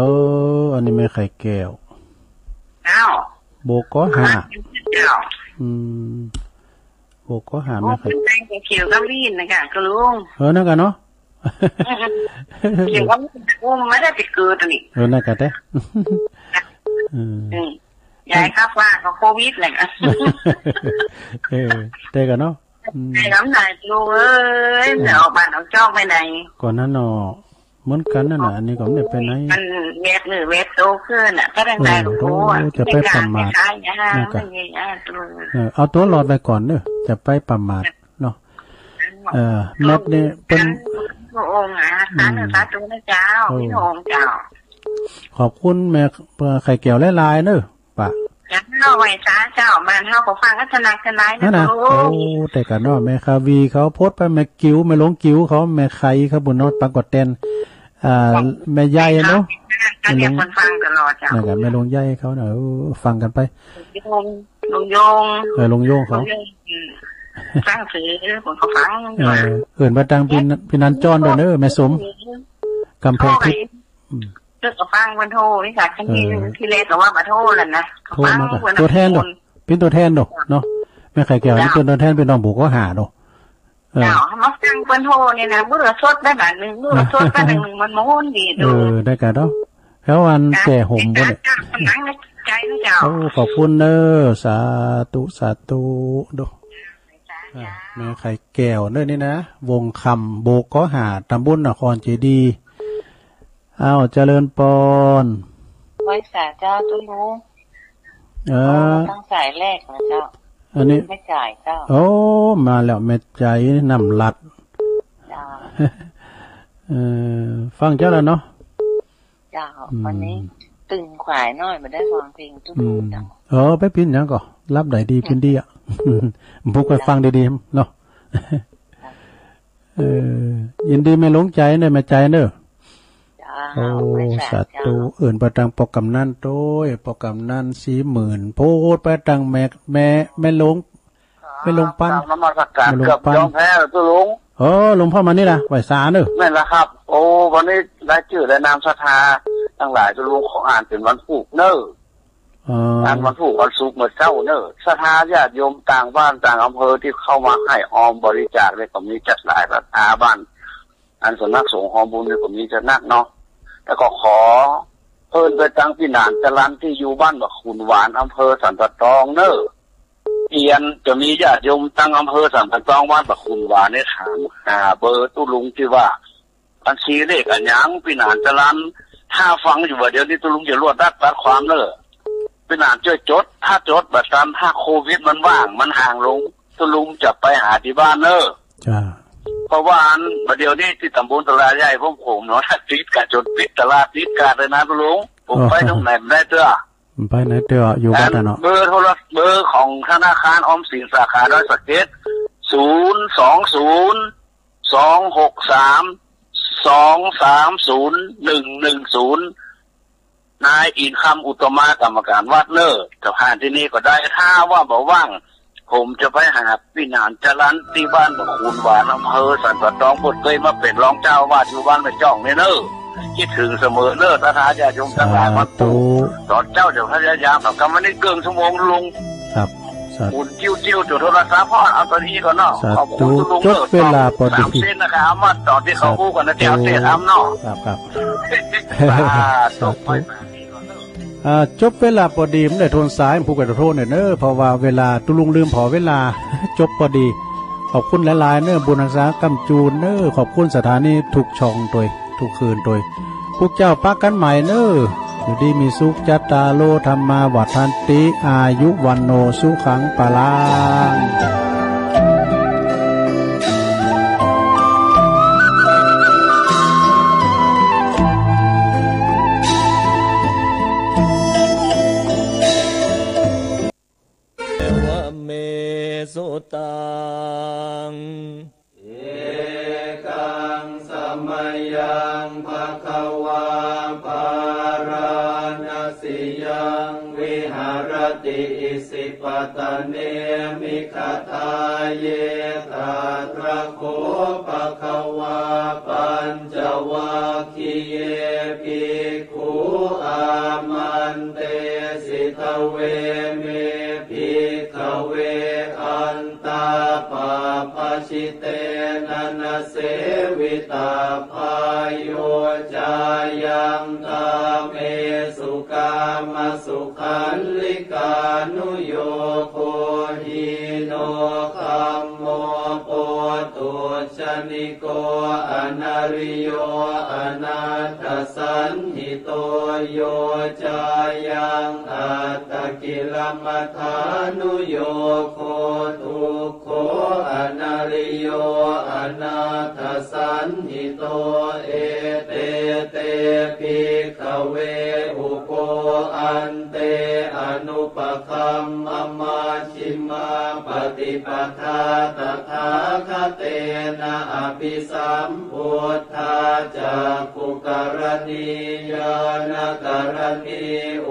อ อันนี้แม่ไข่แก้ว เจ้า โบกก็ห้า เจ้า อืม โบกก็ห้า โอ้ แม่ไข่ แตงเขียวกับลีนนะกะ กะลุง เออ นั่นกะเนาะ เขียวกับลีน โอ้ มันไม่ได้ไปเกิดอันนี้ เออ นั่นกะแต๊ เออ อืม ยายครับว่าก็โควิดแหละ เออ แต่กะเนาะ อืม ไอ้น้ำหน่ายลูกเอ้ย อืม เดี๋ยวออกบ้านออกจ้องไปไหน ก่อนนั้นเนาะ เหมือนกั๋นนั่นน่ะ อันนี้ก็บ่ได้ไปไหน มันแวบหนึ่งแวบโตขึ้นน่ะ ก็ดัง เออ ได้หลวงปู่อะ โอ้ จะไปประมาท ไม่กล้า ไม่กล้า นะกะ ไม่กล้า เออ เอาตั๋วรอดไว้ก่อนเน่อ จะไปประมาทเนาะ เออ แมปนี่เปิ้น พระองค์อะ อืม สาธุ สาธุนะเจ้า โอ้ พี่น้องเจ้า ขอบคุณแม่ไข่แก้วหลายๆ เน่อ ปะ เจ้า ไหว้สาเจ้า บ้านเฮาก็ฟังกันสนักสนายนะ นั่นน่ะ โอ้ โอ้ แต่กะเนาะ แม่คาวีเขาโพสต์ไป แม่กิ๋ว แม่หลวงกิ๋วเขา แม่ไข่เขาบุญเนาะ ปรากฏแตน อ่า แม่ใหญ่เนาะ เขาเรียกคนฟังตลอดเจ้า นั่นกะ แม่หลวงใหญ่เขาน่ะ เออ ฟังกันไป ลุงยง ลุงยง เออ ลุงยงเขา ลุงยง อืม ฟังเสียงผมก็ฟัง เออ เอิ้นไปตางพี่ พี่นันจรด้วยเน่อ แม่สม กำแพงเพชร อืม เจ้าก็ฟังเปิ้นโทรนี่ค่ะ ครั้งที่ เออ ที่แรกก็ว่าบ่โทรแล้วนะ โทรมาก่อน ฟังเปิ้น ตั๋วแทนดอก เปิ้น เป๋นตั๋วแทนดอกเนาะ แม่ไข่แก้วนี่ เจ้า เป๋นตั๋วแทน เป๋นน้องบุกก็หาดอก เออ เจ้า มาฟังเปิ้นโทรนี่นะ มื้อละสดได้บาทหนึ่ง มื้อละสดบาทหนึ่ง มันม่วนดี เออ ดู ได้กะเนาะ แล้วอัน เจ้า แก่ห่มบ่เนี่ย เจ้า กำลังในใจนะเจ้า โอ้ ขอบคุณเน่อ สาธุ สาธุ ดู อ่ะ แม่ไข่แก้วเน่อนี่นะ วงคำ บุกก็หาด ตำบลนครเจดีย์ อ้าว เจริญปอน ไหว้สาเจ้าตุ๊ลุง เออ ตั้งสายแรกนะเจ้า อันนี้ แม่จ๋ายเจ้า โอ้ มาแล้ว แม่จ๋ายน้ำลัด เจ้า เออ ฟังเจ้าแล้วเนาะ เจ้า อืม วันนี้ตึงขวายหน้อย บ่ได้ฟังเพลงตุ๊ลุงเจ้า อืม เออ ไปเป๋นหยังก่อ หลับได้ดีเป๋นดีอะ บุกไปฟังดีๆ เนาะ เออ ยินดีแม่หลวงใจ๋เน่อ แม่ใจ๋เน่อ เจ้า โอ้ ไหว้สา สาธุ เจ้า เอิ้นไปตางป้อกำนันโตย ป้อกำนันสีหมื่น โพดไปตางแม่ แม่ แม่หลวง แม่หลวงปัน กราบนมัสการ แม่หลวงปัน เกือบยอมแพ้แล้วตุ๊ลุง เออ หลวงพ่อมานี่นะ ไหว้สาเน่อ แม่นละครับ โอ้ วันนี้ได้จื้อได้นามศรัทธาตังหลายตุ๊ลุง ขออ่านเป๋นวันพูกเน่อ อ๋อ อ่านวันพูกวันศุกร์เมื่อเจ๊าเน่อ ศรัทธาญาติโยมต่างบ้านต่างอำเภอตี้เข้ามาให้ออมบริจาคเนี่ยก็มีจัดหลายศรัทธาบ้าน อันสำนักสงฆ์หอบุญเนี่ยก็มีจัดนักเนาะ แล้วก็ขอเอิ้นไปตางปี้หนานจรัญตี้อยู่บ้านบ่าขุนหวานอำเภอสันป่าตองเน่อ เตียนจะมีญาติโยมตางอำเภอสันป่าตองบ้านบ่าขุนหวานเนี่ยถามหาเบอร์ตุ๊ลุงตี้ว่า บัญชีเลขอะหยังปี้หนานจรัญ ถ้าฟังอยู่บ่าเดี๋ยวนี้ตุ๊ลุงจะลวดลาดตัดความเน่อ ปี้หนานจ้วยจด ถ้าจดบ่าตัน ถ้าโควิดมันว่าง มันห่างลง ตุ๊ลุงจะไปหาตี้บ้านเน่อ จ้า เพราะว่าอันบ่าเดี๋ยวนี้ตี้ตำบลตลาดใหญ่ผมผมเนาะ ถ้าติดกาดจ๋นปิดตลาดปิดกาดเลยนะตุ๊ลุง ผมไปตางไหนบ่ได้เตื้อ ไปไหนเตื้อ อยู่บ้านเนาะ เบอร์โทร เบอร์ของธนาคารออมสินสาขาดอยสะเก็ด ศูนย์สองศูนย์ สองหกสาม สองสามศูนย์ หนึ่งหนึ่งศูนย์ นายอินคำอุตตมะกรรมการวัดเน่อ จะผ่านตี้นี่ก็ได้ ถ้าว่าบ่ว่าง ผมจะไปหาปี้หนานจรัญตี้บ้านบ่าขุนหวานอำเภอสันป่าตอง เปิ้นเกยมาเป๋นรองเจ้าอาวาสอยู่บ้านแม่จ้องนี่เน่อ คิดถึงเสมอเน่อ ศรัทธาญาติโยมตังหลาย สาธุ ตอนเจ๊าจะพยายาม กำวันนี้เกิ่งชั่วโมงลง ครับ สาธุ อุ่นจิ้วๆ จ๋วดโทรศัพท์ เพราะเอาต๋อนนี้ก่อนเนาะ สาธุ ขอบคุณตุ๊ลุง จบเวลาปอดี สามเส้นนะครับ เอามาต๋อนตี้เขาอู้กันนะ สาธุ เจ๊าเสียทำเนาะ ครับ ครับ สาธุ สาธุ อ่า จบเวลาปอดี บ่ได้โทนสาย ผู้ก็จะโทนเนี่ยเน่อ เพราะว่าเวลาตุ๊ลุงลืมผ่อเวลา จบปอดี ขอบคุณหลายๆ เน่อ บุญฮักษาก้ำจูนเน่อ ขอบคุณสถานีทุกช่องตวย ทุกคืนตวย พวกเจ้าปะกั๋นใหม่เน่อ อยู่ดีมีสุข จัตตาโร ธัมมา วัฑฒันติ อายุ วัณโณ สุขัง พลัง เอวเม สุตัง เอกัง สมยัง ภะคะวา ปาราณสียัง วิหะรติ อิสิปตะเน มิขะทาเย ตะถะโข ภะคะวา ปัญจวัคคีเย ภิกขุ อามันเตสิ ทเวเม ภิกขะเว อันตาปาปะจิเตนะ นะเสวิตัพพายุ จายัง กาเมสุ กามสุขัลลิกานุโยโค หิโน คัมโม โปตุจจ nigo anariyo anatthasañhito, yo cāyaṃ attakilamathānuyogo dukkho anariyo anatthasañhito. Ete te bhikkhave ubho ante anupagamma maj jhimā paṭipadā tathāgatena abhisambuddhā cakkhukaraṇī ñāṇakaraṇī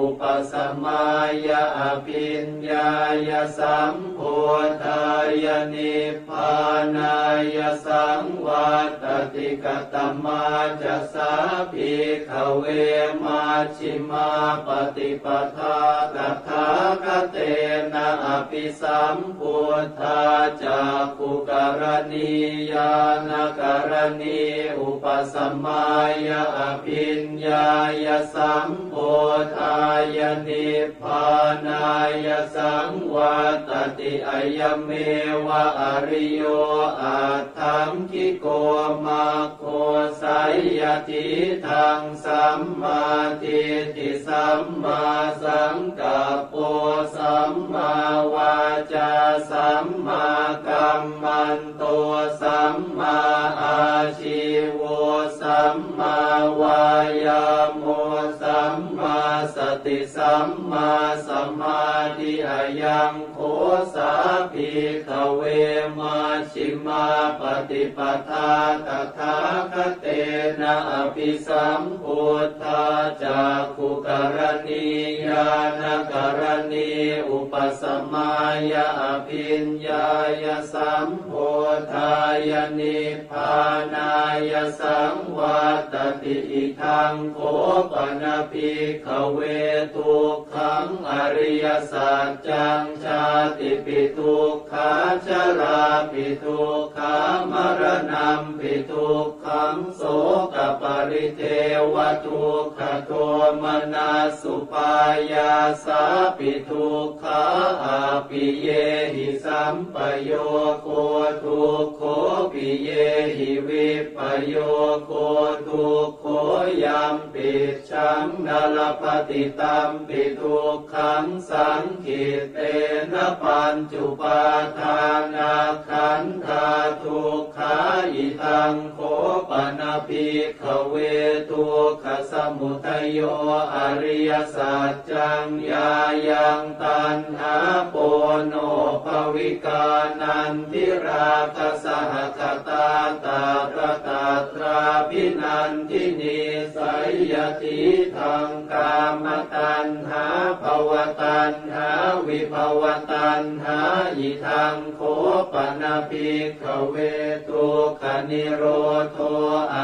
upasamāya abhiññāya sambodhāya nibbānāya saṃvattati. Katamā ca sā bhikkhave maj jhimā paṭipadā tathāgatena abhisambuddhā cakkhukaraṇī ñāṇakaraṇī upasamāya abhiññāya sambodhāya nibbānāya saṃvattati. Ayameva ariyo aṭṭhaṅgiko mag go, seyyathidaṃ sammādiṭṭhi sammāsaṅkappo sammāvācā sammākammanto sammāājīvo sammāvāyāmo sammāsati sammāsamādhi. Ayaṃ kho sā bhikkhave maj jhimā paṭipadā tathāgatena abhisambuddhā cakkhukaraṇī ñāṇakaraṇī upasamāya abhiññāya sambodhāya nibbānāya saṃvattati. Idaṃ kho pana bhikkhave dukkhaṃ ariyasaccaṃ. Jātipi dukkhā jarāpi dukkhā maraṇampi dukkhaṃ sokaparidevadukkhadomanassupāyāsāpi dukkhā appiyehi sampayogo dukkho piyehi vippayogo dukkho yampicchaṃ na labhati tampi dukkhaṃ saṅkhittena pañcupādānakkhandhā dukkhā. Idaṃ kho pana bhikkhave dukkhasamudayo ariyasaccaṃ. Yāyaṃ taṇhā ponobbhavikā nandirāgasahagatā tatra tatrābhinandinī, seyyathidaṃ kāmataṇhā bhavataṇhā vibhavataṇhā. Idaṃ kho pana bhikkhave dukkhanirodho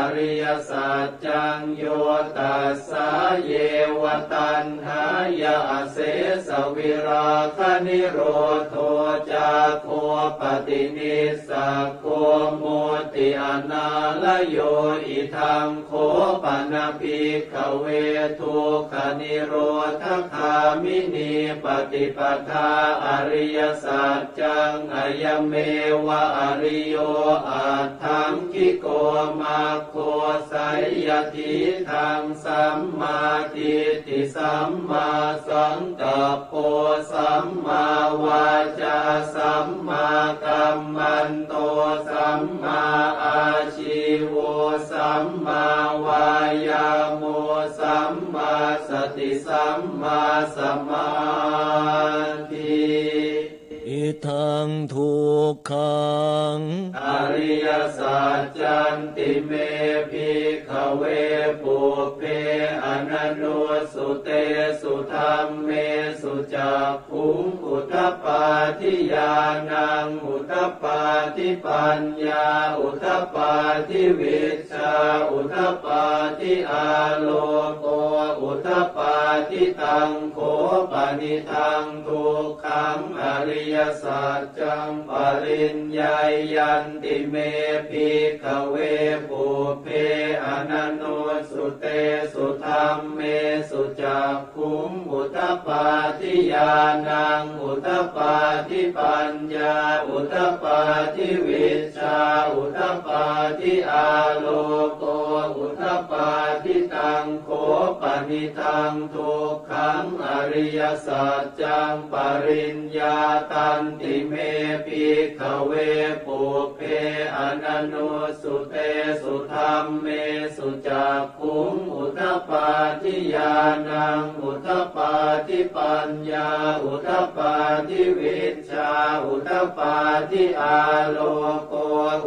ariyasaccaṃ. Yo tassāyeva taṇhāya asesavirāganirodho cāgo paṭinissaggo mutti anālayo. Idaṃ kho pana bhikkhave dukkhanirodhagāminī paṭipadā ariyasaccaṃ. Ayameva ariyo aṭṭhaṅgiko maggo, seyyathidaṃ sammādiṭṭhi sammāsaṅkappo sammāvācā sammākammanto sammāājīvo sammāvāyāmo sammāsati sammāsamādhi. Idaṃ dukkhaṃ ariyasaccanti me bhikkhave pubbe ananussutesu dhammesu cakkhuṃ udapādi ñāṇaṃ udapādi paññā udapādi vijjā udapādi āloko udapādi. Taṃ kho panidaṃ dukkhaṃ ariyas saccaṃ pariññeyyanti me bhikkhave pubbe ananussutesu dhammesu cakkhuṃ udapādi ñāṇaṃ udapādi paññā udapādi vijjā udapādi āloko udapādi. Taṃ kho panidaṃ dukkhaṃ ariyasaccaṃ pariññātanti me bhikkhave pubbe ananussutesu dhammesu cakkhuṃ udapādi ñāṇaṃ udapādi paññā udapādi vijjā udapādi āloko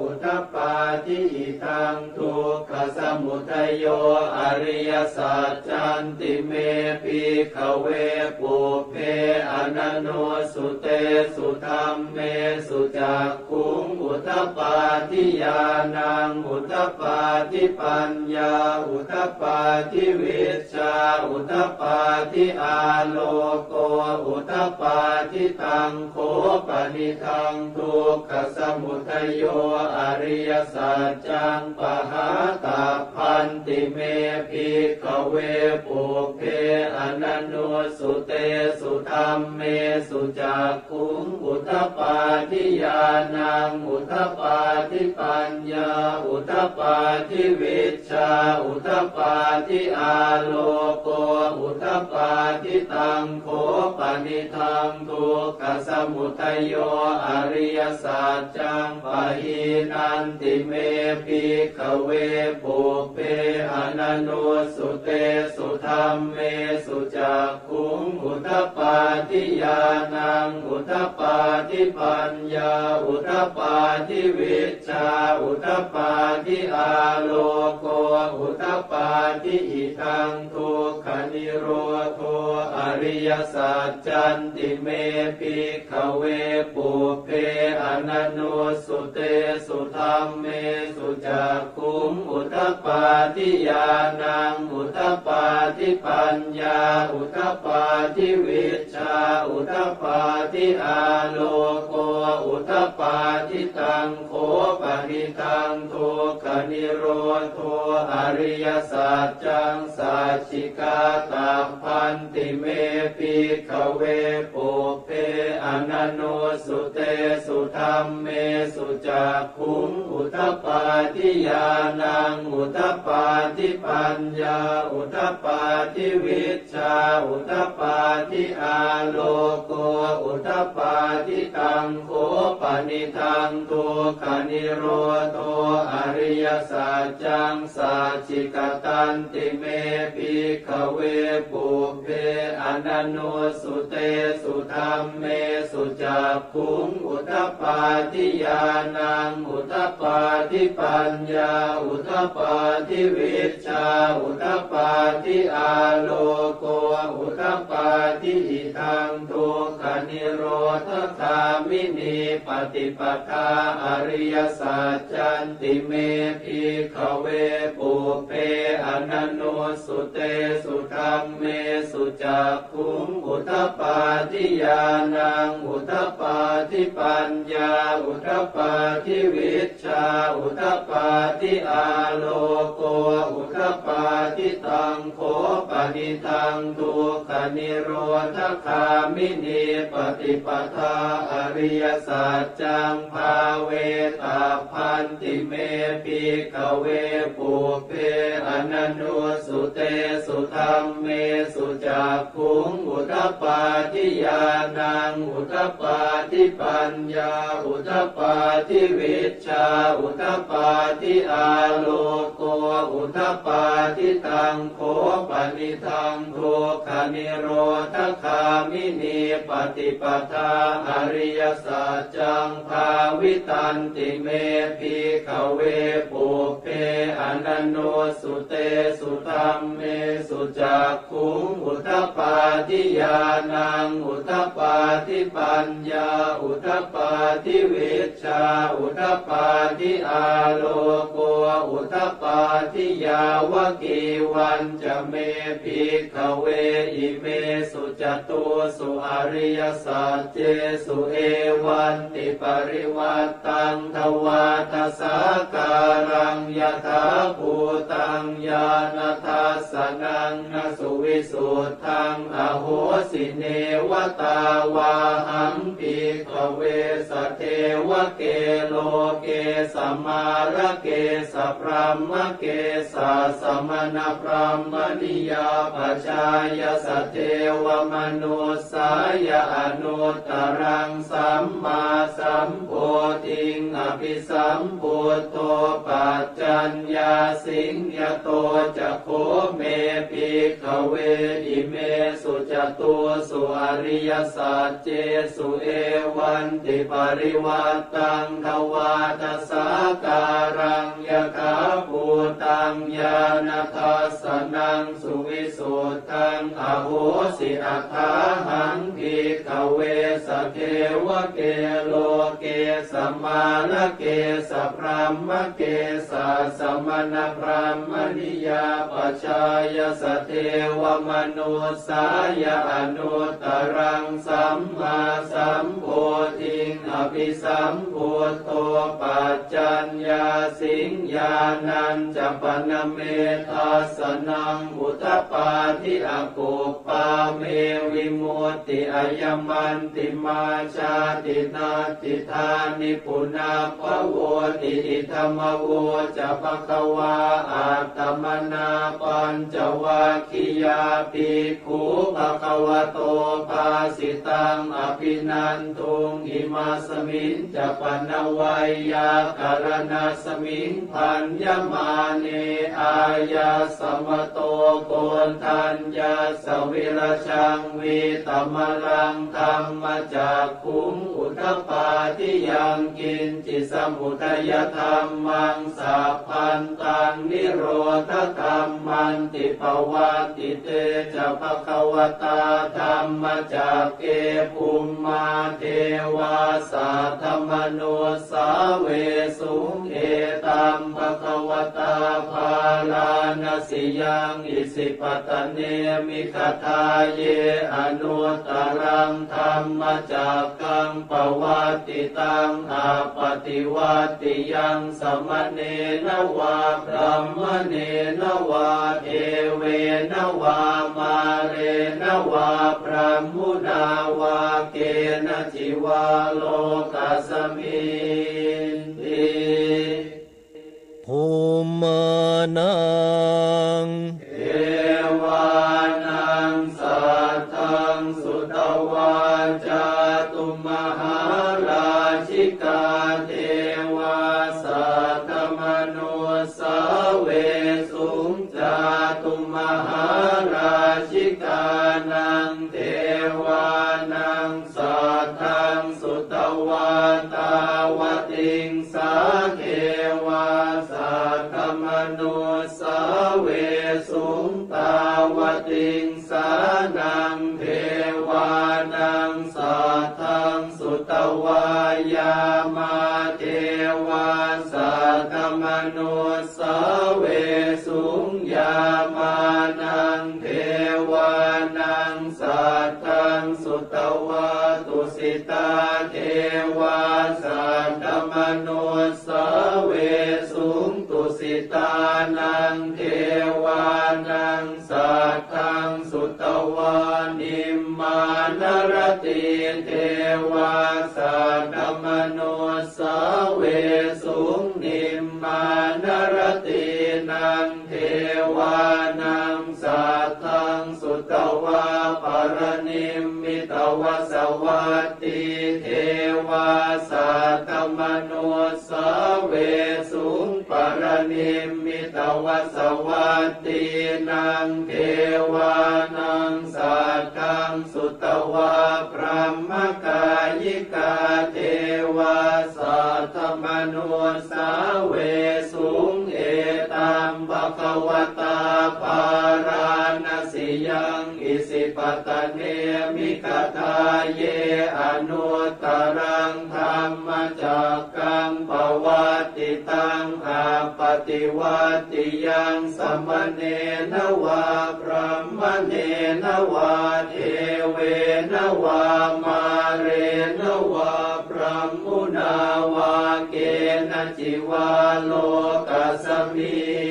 udapādi. Idaṃ dukkhasamudayo ariyasaccanti me bhikkhave pubbe ananussutesu dhammesu cakkhuṃ udapādi ñāṇaṃ udapādi paññā udapādi vijjā udapādi āloko udapādi. Taṃ kho panidaṃ dukkhasamudayo ariyasaccaṃ pahātabbanti me bhikkhave pubbe ananussutesu dhammesu cakkhuṃ udapādi ñāṇaṃ udapādi paññā udapādi vijjā udapādi āloko udapādi. Taṃ kho panidaṃ dukkhasamudayo ariyasaccaṃ pahīnanti me bhikkhave pubbe ananussutesu dhammesu cakkhuṃ udapādi ñāṇaṃ udapādi paññā udapādi vijjā udapādi āloko udapādi. Idaṃ dukkhanirodho ariyasaccanti me bhikkhave pubbe ananussutesu dhammesu cakkhuṃ udapādi ñāṇaṃ udapādi paññā udapādi vijjā udapādi āloko udapādi. Taṃ kho panidaṃ dukkhanirodho ariyasaccaṃ sacchikātabbanti me bhikkhave pubbe ananussutesu dhammesu cakkhuṃ udapādi ñāṇaṃ udapādi paññā udapādi vijjā udapādi āloko udapādi. Taṃ kho panidaṃ dukkhanirodho ariyasaccaṃ sacchikatanti me bhikkhave pubbe ananussutesu dhammesu cakkhuṃ udapādi ñāṇaṃ udapādi paññā udapādi vijjā udapādi āloko udapādi. Idaṃ dukkhanirodhagāminī paṭipadā ariyasaccanti me bhikkhave pubbe ananussutesu dhammesu cakkhuṃ udapādi ñāṇaṃ udapādi paññā udapādi vijjā udapādi āloko udapādi. Taṃ kho panidaṃ dukkhanirodhagāminī paṭipadā ariyasaccaṃ bhāvetabbanti me bhikkhave pubbe ananussutesu dhammesu cakkhuṃ udapādi ñāṇaṃ udapādi paññā udapādi vijjā udapādi āloko udapādi. Taṃ kho panidaṃ dukkhanirodhagāminī paṭipadā ariyasaccaṃ bhāvitanti me bhikkhave pubbe ananussutesu dhammesu cakkhuṃ udapādi ñāṇaṃ udapādi paññā udapādi vijjā udapādi āloko udapādi. Yāvakīvañca me bhikkhave imesu catūsu ariyasacce su evanti parivaṭṭaṃ dvādasākāraṃ yathābhūtaṃ ñāṇadassanaṃ na suvisuddhaṃ ahosi. Neva tāvāhaṃ bhikkhave sadevake loke samārake sabrahmake sassamaṇabrāhmaṇiyā pajāya sadevamanussāya anuttaraṃ sammāsambodhiṃ abhisambuddho paccaññāsiṃ. Yato ca kho me bhikkhave imesu catūsu ariyasaccesu evanti parivaṭṭaṃ dvādasākāraṃ yathābhūtaṃ ñāṇadassanaṃ suvisuddhaṃ ahosi. Athāhaṃ bhikkhave sadevake loke samārake sabrahmake sassamaṇabrāhmaṇiyā pajāya sadevamanussāya anuttaraṃ sammāsambodhiṃ abhisambuddho paccaññāsiṃ. Ñāṇañca pana me dassanaṃ udapādi, akuppā me vimutti, ayamantimā jāti, natthidāni punabbhavoti. Idamavoca bhagavā. Attamanā pañcavaggiyā bhikkhū bhagavato bhāsitaṃ abhinanduṃ. Imasmiñca pana veyyākaraṇasmiṃ bhaññamāne āyasmato Koṇḍaññassa virajaṃ vītamalaṃ dhammacakkhuṃ udapādi, yaṃ kiñci samudayadhammaṃ sabbantaṃ nirodhadhammanti. Pavattite ca bhagavatā dhammacakke bhummā devā saddamanussāvesuṃ. Etaṃ bhagavatā Bārāṇasiyaṃ Isipatane Migadāye anuttaraṃ dhammacakkaṃ pavattitaṃ appaṭivattiyaṃ samaṇena vā brāhmaṇena vā devena vā mārena vā brahmunā vā kenaci vā lokasminti. Bhummānaṃ devānaṃ saddaṃ sutvā cātummahārājikā devā saddamanussāvesuṃ. Cātummahārājikānaṃ devānaṃ saddaṃ sutvā tāvatiṃsā devā saddamanussāvesuṃ. Tāvatiṃsānaṃ devānaṃ saddaṃ sutvā yāmā devā saddamanussāvesuṃ. Yāmānaṃ devānaṃ saddaṃ sutvā tusitā devā saddamanussāvesuṃ. Tusitānaṃ devānaṃ saddaṃ sutvā nimmānaratī devā saddamanussāvesuṃ. Nimmānaratīnaṃ devānaṃ saddaṃ sutvā paranimmitavasavattī devā saddamanussāvesuṃ. Paranimmitavasavattīnaṃ devānaṃ saddaṃ sutvā brahmakāyikā devā saddamanussāvesuṃ. Etaṃ bhagavatā Bārāṇasiyaṃ Isipatane Migadāye anuttaraṃ dhammacakkaṃ pavattitaṃ appati vatthiyaṃ samaṇena vā brāhmaṇena vā devena vā mārena vā brahmunā vā kenaci vā lokasminti.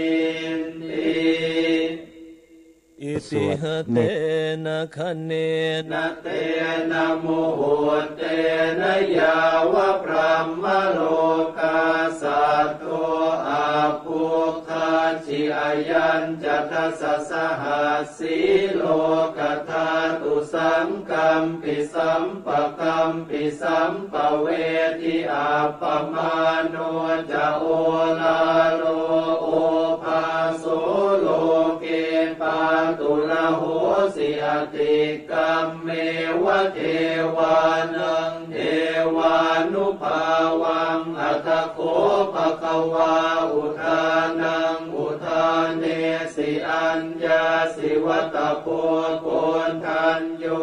สวด Itiha เมต tena khaṇena tena muhuttena yāva brahmalokā saddo abbhuggacchi. Ayañca dasasahassī lokadhātu saṅkampi sampakam pi sampavedhi. Appamāṇo ca oḷāro obhāso loke pāturahosi atikkammeva devānaṃ devānubhāvaṃ. Atha kho bhagavā udānaṃ udānesi: Aññāsi vata bho koṇḍañño,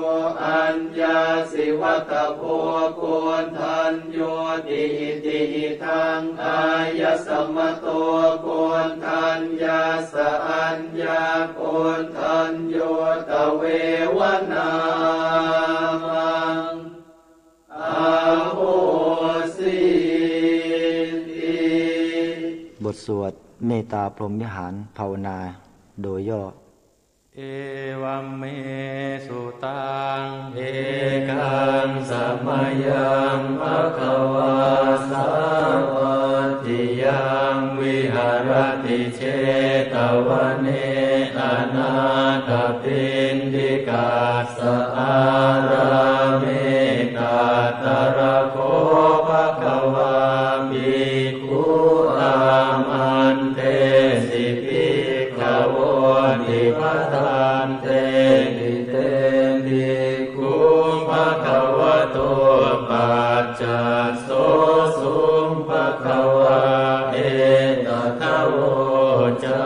aññāsi vata bho koṇḍaññoti. Itihidaṃ āyasmato koṇḍaññassa aññākoṇḍañño tveva nāmaṃ ahosīti. บทสวดเมตตาพรหมวิหารภาวนาโดยย่อ Evaṃ me sutaṃ. Ekaṃ samayaṃ bhagavā sāvatthiyaṃ viharati jetavane anāthapiṇḍikassa ārāme. Tatra kho bhagavā bhikkhū āmantesi bhikkhavoti. Bhadanteti te bhikkhū bhagavato paccassosuṃ. Bhagavā etadavoca: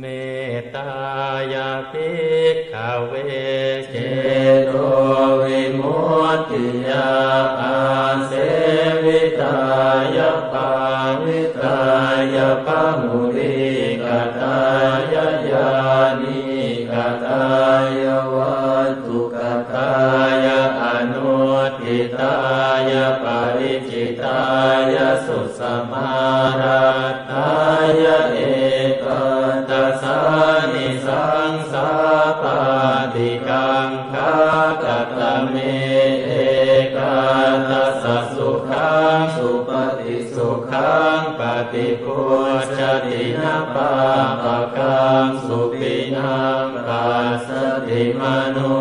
Mettāya bhikkhave cetovimuttiyā āsevitāya bhāvitāya bahulīkatāya yānīkatāya vatthukatāya anuṭṭhitāya parici tāya susamāraddhāya ekaddasānisaṃsā pāṭikaṅkhā. Katame ekaddasa sukhaṃ supati sukhaṃ paṭibujjhati na pāpakaṃ supinaṃ passati mano